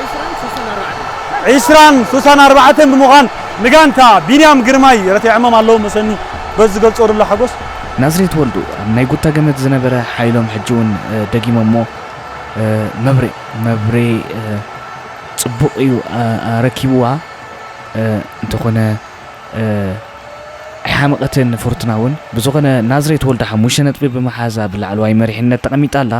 ዒስራን ሱሳን ኣርባዕተን ብምዃን ንጋንታ ቢንያም ግርማይ ረቲዖሞም ኣለዉ መሰልኒ። በዚ ዝገልጽዎ ዘሎ ሓጎስ። ናዝሬት ወልዱ ኣብ ናይ ጉታ ገመድ ዝነበረ ሓይሎም ሕጂ እውን፣ እ፣ ደጊሞሞ፣ እ፣ መብሬ፣ መብሬ፣ እ፣ ጽቡቕ እዩ፣ እ፣ እ፣ ረኪብዋ። እ፣ እንተኾነ፣ እ፣ ኣይሓመቐትን ፍርቱና እውን። ብዝኾነ ናዝሬት ወልዱ ሓሙሽተ ነጥቢ ብምሓዝ ኣብ ላዕለዋይ መሪሕነት ተቐሚጣ ኣላ።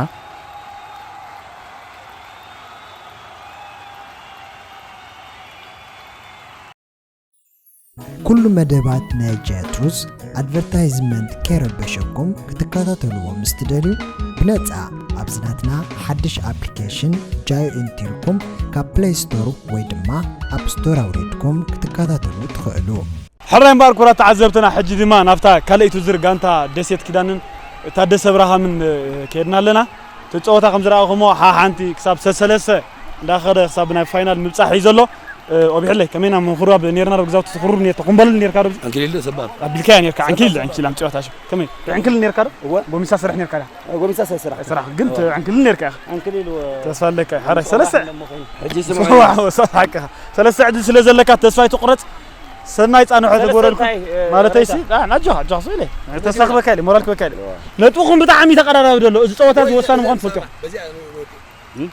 ኩሉ መደባት ናይ ጃትሩስ ኣድቨርታይዝመንት ከይረበሸኩም ክትከታተልዎ ምስ ትደልዩ፣ ብነጻ ኣብዚ ናትና ሓድሽ ኣፕሊኬሽን ጃዮ ኢንቲልኩም ካብ ፕሌይ ስቶር ወይ ድማ ኣፕ ስቶር ኣውሪድኩም ክትከታተሉ ትኽእሉ። ሕራይ እምበኣር ክቡራት ተዓዘብትና፣ ሕጂ ድማ ናብታ ካልኣይቲ ዙር ጋንታ ደሴት ኪዳንን ታደሰ ብርሃምን፣ እ፣ ከይድና ኣለና። እቲ ጸወታ ከም ዝረኣኹሞ ሓሓንቲ ክሳብ ሰሰለሰ እንዳኸደ ክሳብ ናይ ፋይናል ምብጻሕ እዩ ዘሎ። እ፣ ኦቢሕለይ ከመይና ምኽሩባብ ኔርና ዶ ግዛውቲ ትኽሩብ ኔርካ ኩምበል ኔርካ ዶ? ዕንክሊል ዶ ሰባብ? ኣቢልካያ ኔርካ፣ ዕንክሊል፣ ዕንክሊል ኣምጺኦ ታሽ። ከመይ? ዕንክሊል ኔርካ ዶ? እወ። ጎሚሳ ስራሕ ኔርካ ዳ? ጎሚሳ ስራሕ። ስራሕ ግን ተ-፣ ዕንክሊል ኔርካ ኢኻ። ዕንክሊል ወ-፣ ተስፋ ኣለካ። ሓራይ ሰለስተ። ሕጂ ስምዑ። ስምዑ፣ ሓቂ። ሰለስተ ዕድል ስለ ዘለካ ተስፋ ኣይትቁረጽ። ሰናይ ጻንሖ ሰለስተ ተጎረልኩ። እንታይ፣ እ፣ ማለተይ ሲ፣ ወረዳ? ኣ፣ ኣጆኻ፣ ኣጆኻ፣ ስኢለ። ተስፋ ክበካ ኢለ፣ ሞራል ክበካ ኢለ። እወ። ነጥብኹም ብጣዕሚ ተቀራራቢ ዘሎ። እዚ ጸወታ እዚ ወሳኒ ምዃኑ ትፈልጡ ኢኹም።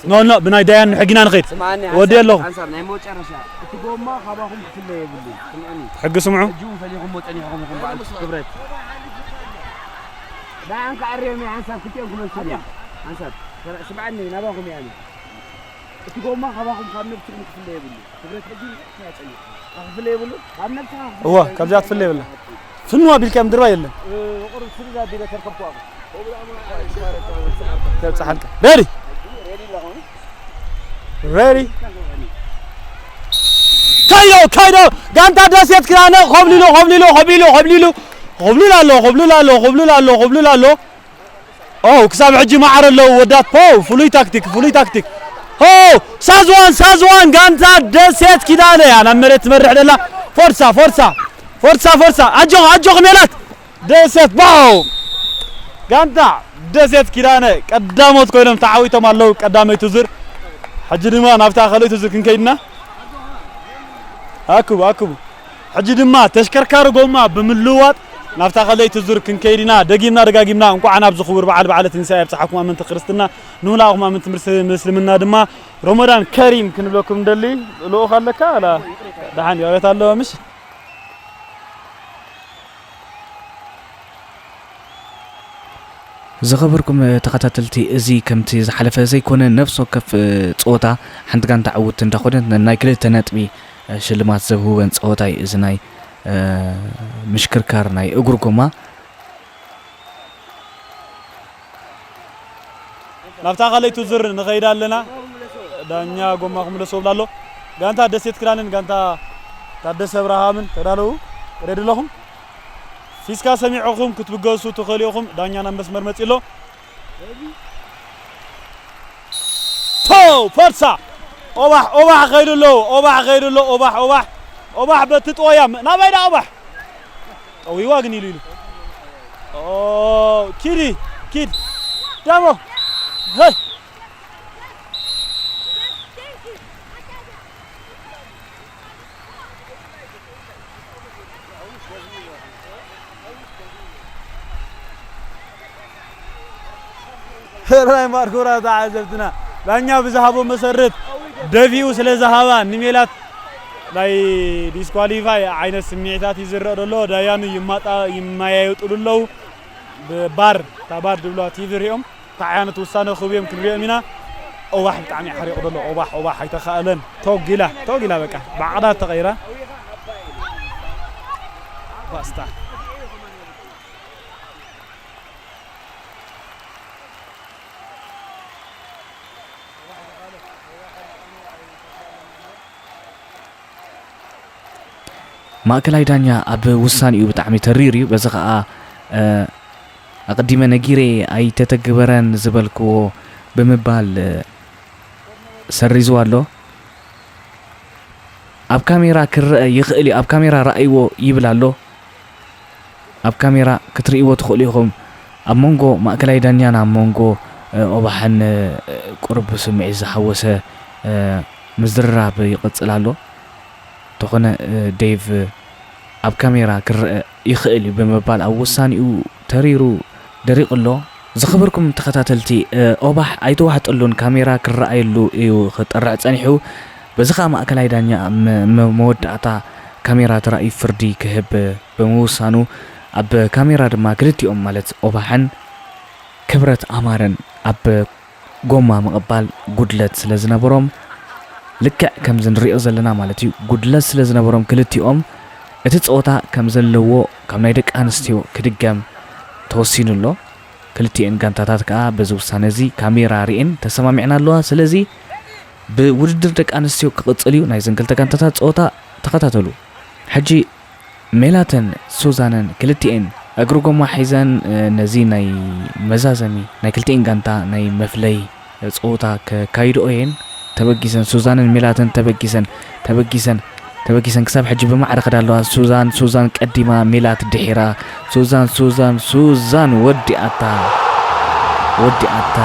ኖ፣ ኖ፣ ብናይ ዳያን ንሕጊና ንኸይድ። ስምዓኒ፣ ወዲ ሓንሳብ፣ ኣለኹ። ሓንሳብ ናይ መጨረሻ። እቲ ጎማ ካባኹም ክፍለ የብሉን። ስምዑኒ። ሕጊ ስምዑ። ሕጂ እውን ፈሊኹሞ ጸኒሕኹም ኢኹም በዓል ክብረት። ንዓን ክዓርዮም እየ ሓንሳብ ክልቲኦም ክመልሱ እዮም። ሓንሳብ፣ ስምዓኒ፣ ናባኹም እየ ኣነ። እቲ ጎማ ካባኹም ካብ ነብስኹም ክፍለ የብሉ። ክብረት ሕጂ ንስኻ ጸኒሑ። ክፍለ የብሉ? ካብ ነብስኻ ክፍለ እዋ፣ የብሉ። ካብዚኣ ትፍለ የብላ። ፍንዋ ቢልካ ምድርባ የለን። እ፣ ቁሩብ ስልዛ ቢለ ተርከብኩ ኣኹ። ተብጽሓልካ። ሬዲ? ሬዲ ኣለኹ። ሬዲ? ካይዶ፣ ካይዶ፣ ጋንታ ደሴት ክዳነ፣ ኾብሊሉ፣ ኾብሊሉ፣ ኾብሊሉ፣ ኾብሊሉ፣ ኾብሊሉ ኣሎ፣ ኾብሊሉ ኣሎ፣ ኾብሊሉ ኣሎ፣ ኾብሊሉ ኣሎ። ኦ፣ ክሳብ ሕጂ ማዕረ ኣለዉ ወዳት። ፖው፣ ፍሉይ ታክቲክ፣ ፍሉይ ታክቲክ። ሆ፣ ሳዝዋን፣ ሳዝዋን፣ ጋንታ ደሴት ኪዳነ እያ ናብ መሬት ትመርሕ ደላ። ፎርሳ፣ ፎርሳ፣ ፎርሳ፣ ፎርሳ። ኣጆኹ፣ ኣጆኹ ሜላት። ደሴት፣ ባው። ጋንታ ደሴት ኪዳነ ቀዳሞት ኮይኖም ተዓዊቶም ኣለዉ ቀዳመይቲ ዙር። ሕጂ ድማ ናብታ ካልኣይቲ ዙር ክንከይድና። ኣክቡ፣ ኣክቡ። ሕጂ ድማ ተሽከርካሪ ጎማ ብምልዋጥ ናብታ ካልኣይቲ ዙር ክንከይድ ኢና። ደጊምና ደጋጊምና እንቋዕ ናብዚ ክቡር በዓል በዓለ ትንሳኤ ኣብጽሓኩም ኣመንቲ ክርስትና። ንምላእኹም ኣመንቲ ምስ-፣ ምስልምና ድማ ረመዳን ከሪም ክንብለኩም ንደሊ። ልኡኽ ኣለካ? ኣላ፣ ደሓን እዩ። ኣቤት ኣለዋ፣ ምሽ? ዝኸበርኩም ተኸታተልቲ፣ እዚ ከምቲ ዝሓለፈ ዘይኮነ፣ ነፍሲ ወከፍ ጸወታ ሓንቲ ጋንታ ዕውት እንዳኾነት፣ ናይ ክልተ ነጥቢ ሽልማት ዘብህወን ጸወታ እዩ። እዚ ናይ ምሽክርካር ናይ እግሪ ጎማ። ናብታ ካልኣይቲ ዙር ንኸይድ ኣለና። ዳኛ ጎማ ክምለሶ ይብል ኣሎ። ጋንታ ደሴት ክዳንን ጋንታ ታደሰ ብርሃምን ተዳለዉ። ሬዲ ኣለኹም? ፊስካ ሰሚዕኹም ክትብገሱ ትኽእሉ ኢኹም። ዳኛ ናብ መስመር መጺኡ ኣሎ። ቶ፣ ፎርሳ! ኦባሕ፣ ኦባሕ ኸይዱ ኣሎ፣ ኦባሕ ኸይዱ ኣሎ፣ ኦባሕ፣ ኦባሕ፣ ኦባሕ በቲ ጥወያ፣ ናበይ ደኣ ኦባሕ? ጠዊዋ ግን ኢሉ ኢሉ። ኦ፣ ኪዲ፣ ኪድ። ዳሞ። ሄይ። ሕራይ ማርኮራ ተዓዘብትና፣ ዳኛ ብዝሃቦ መሰረት ደፊኡ ስለ ዝሃባ ንሜላት ናይ ዲስኳሊፋይ ዓይነት ስምዒታት እዩ ዝረአ ዘሎ። ዳያኑ ይማጣ-፣ ይመያየጡሉ ኣለዉ። ብባር፣ እታ ባር ድብላ ቲቪ ሪኦም። እንታይ ዓይነት ውሳነ ክህቡ እዮም ክንሪኦም ኢና። ኦባሕ ብጣዕሚ እዩ ሓሪቑ ዘሎ። ኦባሕ፣ ኦባሕ ኣይተኻእለን። ቶግ ኢላ፣ ቶግ ኢላ በቃ። ብዓቕዳ ተቐይራ። ፓስታ። ማእከላይ ዳኛ ኣብ ውሳኔኡ ብጣዕሚ ተሪር እዩ። በዚ ኸኣ፣ እ፣ ኣቐዲመ ነጊረ ኣይተተግበረን ዝበልክዎ ብምባል፣ እ፣ ሰሪዝዋ ኣሎ። ኣብ ካሜራ ክረአ ይኽእል እዩ፣ ኣብ ካሜራ ረኣይዎ ይብል ኣሎ። ኣብ ካሜራ ክትርእይዎ ትኽእሉ ኢኹም። ኣብ መንጎ ማእከላይ ዳኛን ኣብ መንጎ፣ እ፣ ኦባሕን፣ እ፣ ቁሩብ ስምዒት ዝሓወሰ፣ እ፣ ምዝርራብ ይቕጽል ኣሎ። እንተኾነ፣ እ፣ ዴቭ ኣብ ካሜራ ክረአ ይኽእል እዩ ብምባል ኣብ ውሳኔኡ ተሪሩ ደሪቑ ኣሎ። ዝኸበርኩም ተኸታተልቲ፣ እ፣ ኦባሕ ኣይተዋሕጠሉን፣ ካሜራ ክረኣየሉ እዩ ክጠርዕ ጸኒሑ። በዚ ኸኣ ማእከላይ ዳኛ ም-፣ ም-፣ መወዳእታ ካሜራ ተራእዩ ፍርዲ ክህብ ብምውሳኑ፣ ኣብ ካሜራ ድማ ክልቲኦም ማለት ኦባሕን ክብረት ኣማረን ኣብ ጎማ ምቕባል ጉድለት ስለ ዝነበሮም፣ ልክዕ ከምዚ ንሪኦ ዘለና ማለት እዩ፣ ጉድለት ስለ ዝነበሮም ክልቲኦም እቲ ጸወታ ከም ዘለዎ ካብ ናይ ደቂ ኣንስትዮ ክድገም ተወሲኑ ኣሎ። ክልቲኤን ጋንታታት ከኣ በዚ ውሳነ እዚ ካሜራ ርኤን ተሰማሚዕና ኣለዋ። ስለዚ ብውድድር ደቂ ኣንስትዮ ክቕጽል እዩ። ናይዘን ክልተ ጋንታታት ጸወታ ተኸታተሉ። ሕጂ ሜላትን ሱዛንን ክልቲኤን እግሪ ጎማ ሒዘን፣ እ፣ ነዚ ናይ መዛዘሚ ናይ ክልቲኤን ጋንታ ናይ መፍለይ ጸወታ ከካይድኦ እየን። ተበጊሰን ሱዛንን ሜላትን ተበጊሰን፣ ተበጊሰን፣ ተበጊሰን ክሳብ ሕጂ ብማዕረ ከዳ ኣለዋ። ሱዛን፣ ሱዛን ቀዲማ፣ ሜላት ድሒራ። ሱዛን፣ ሱዛን፣ ሱዛን ወዲኣታ፣ ወዲኣታ።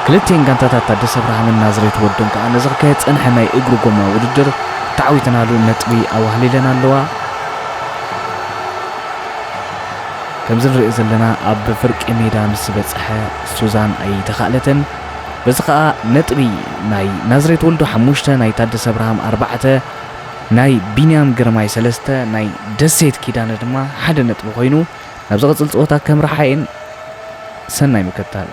ክልቲኤን ጋንታታት ታደሰ ኣብርሃምን ናዝሬት ወልዱን ከኣ ነዚ ክካየድ ጸንሐ ናይ እግሪ ጎማ ውድድር ተዓዊተናሉ ነጥቢ ኣዋህሊለን ኣለዋ። ከምዚ ንሪኦ ዘለና ኣብ ፍርቂ ሜዳ ምስ በጽሐ ሱዛን ኣይተኻእለትን። በዚ ኸኣ ነጥቢ ናይ ናዝሬት ወልዱ ሓሙሽተ፣ ናይ ታደሰ ኣብርሃም ኣርባዕተ፣ ናይ ቢንያም ግርማይ ሰለስተ፣ ናይ ደሴት ኪዳነ ድማ ሓደ ነጥቢ ኮይኑ ናብ ዝቕጽል ጸወታ ከምርሓ እየን። ሰናይ ምክትታል።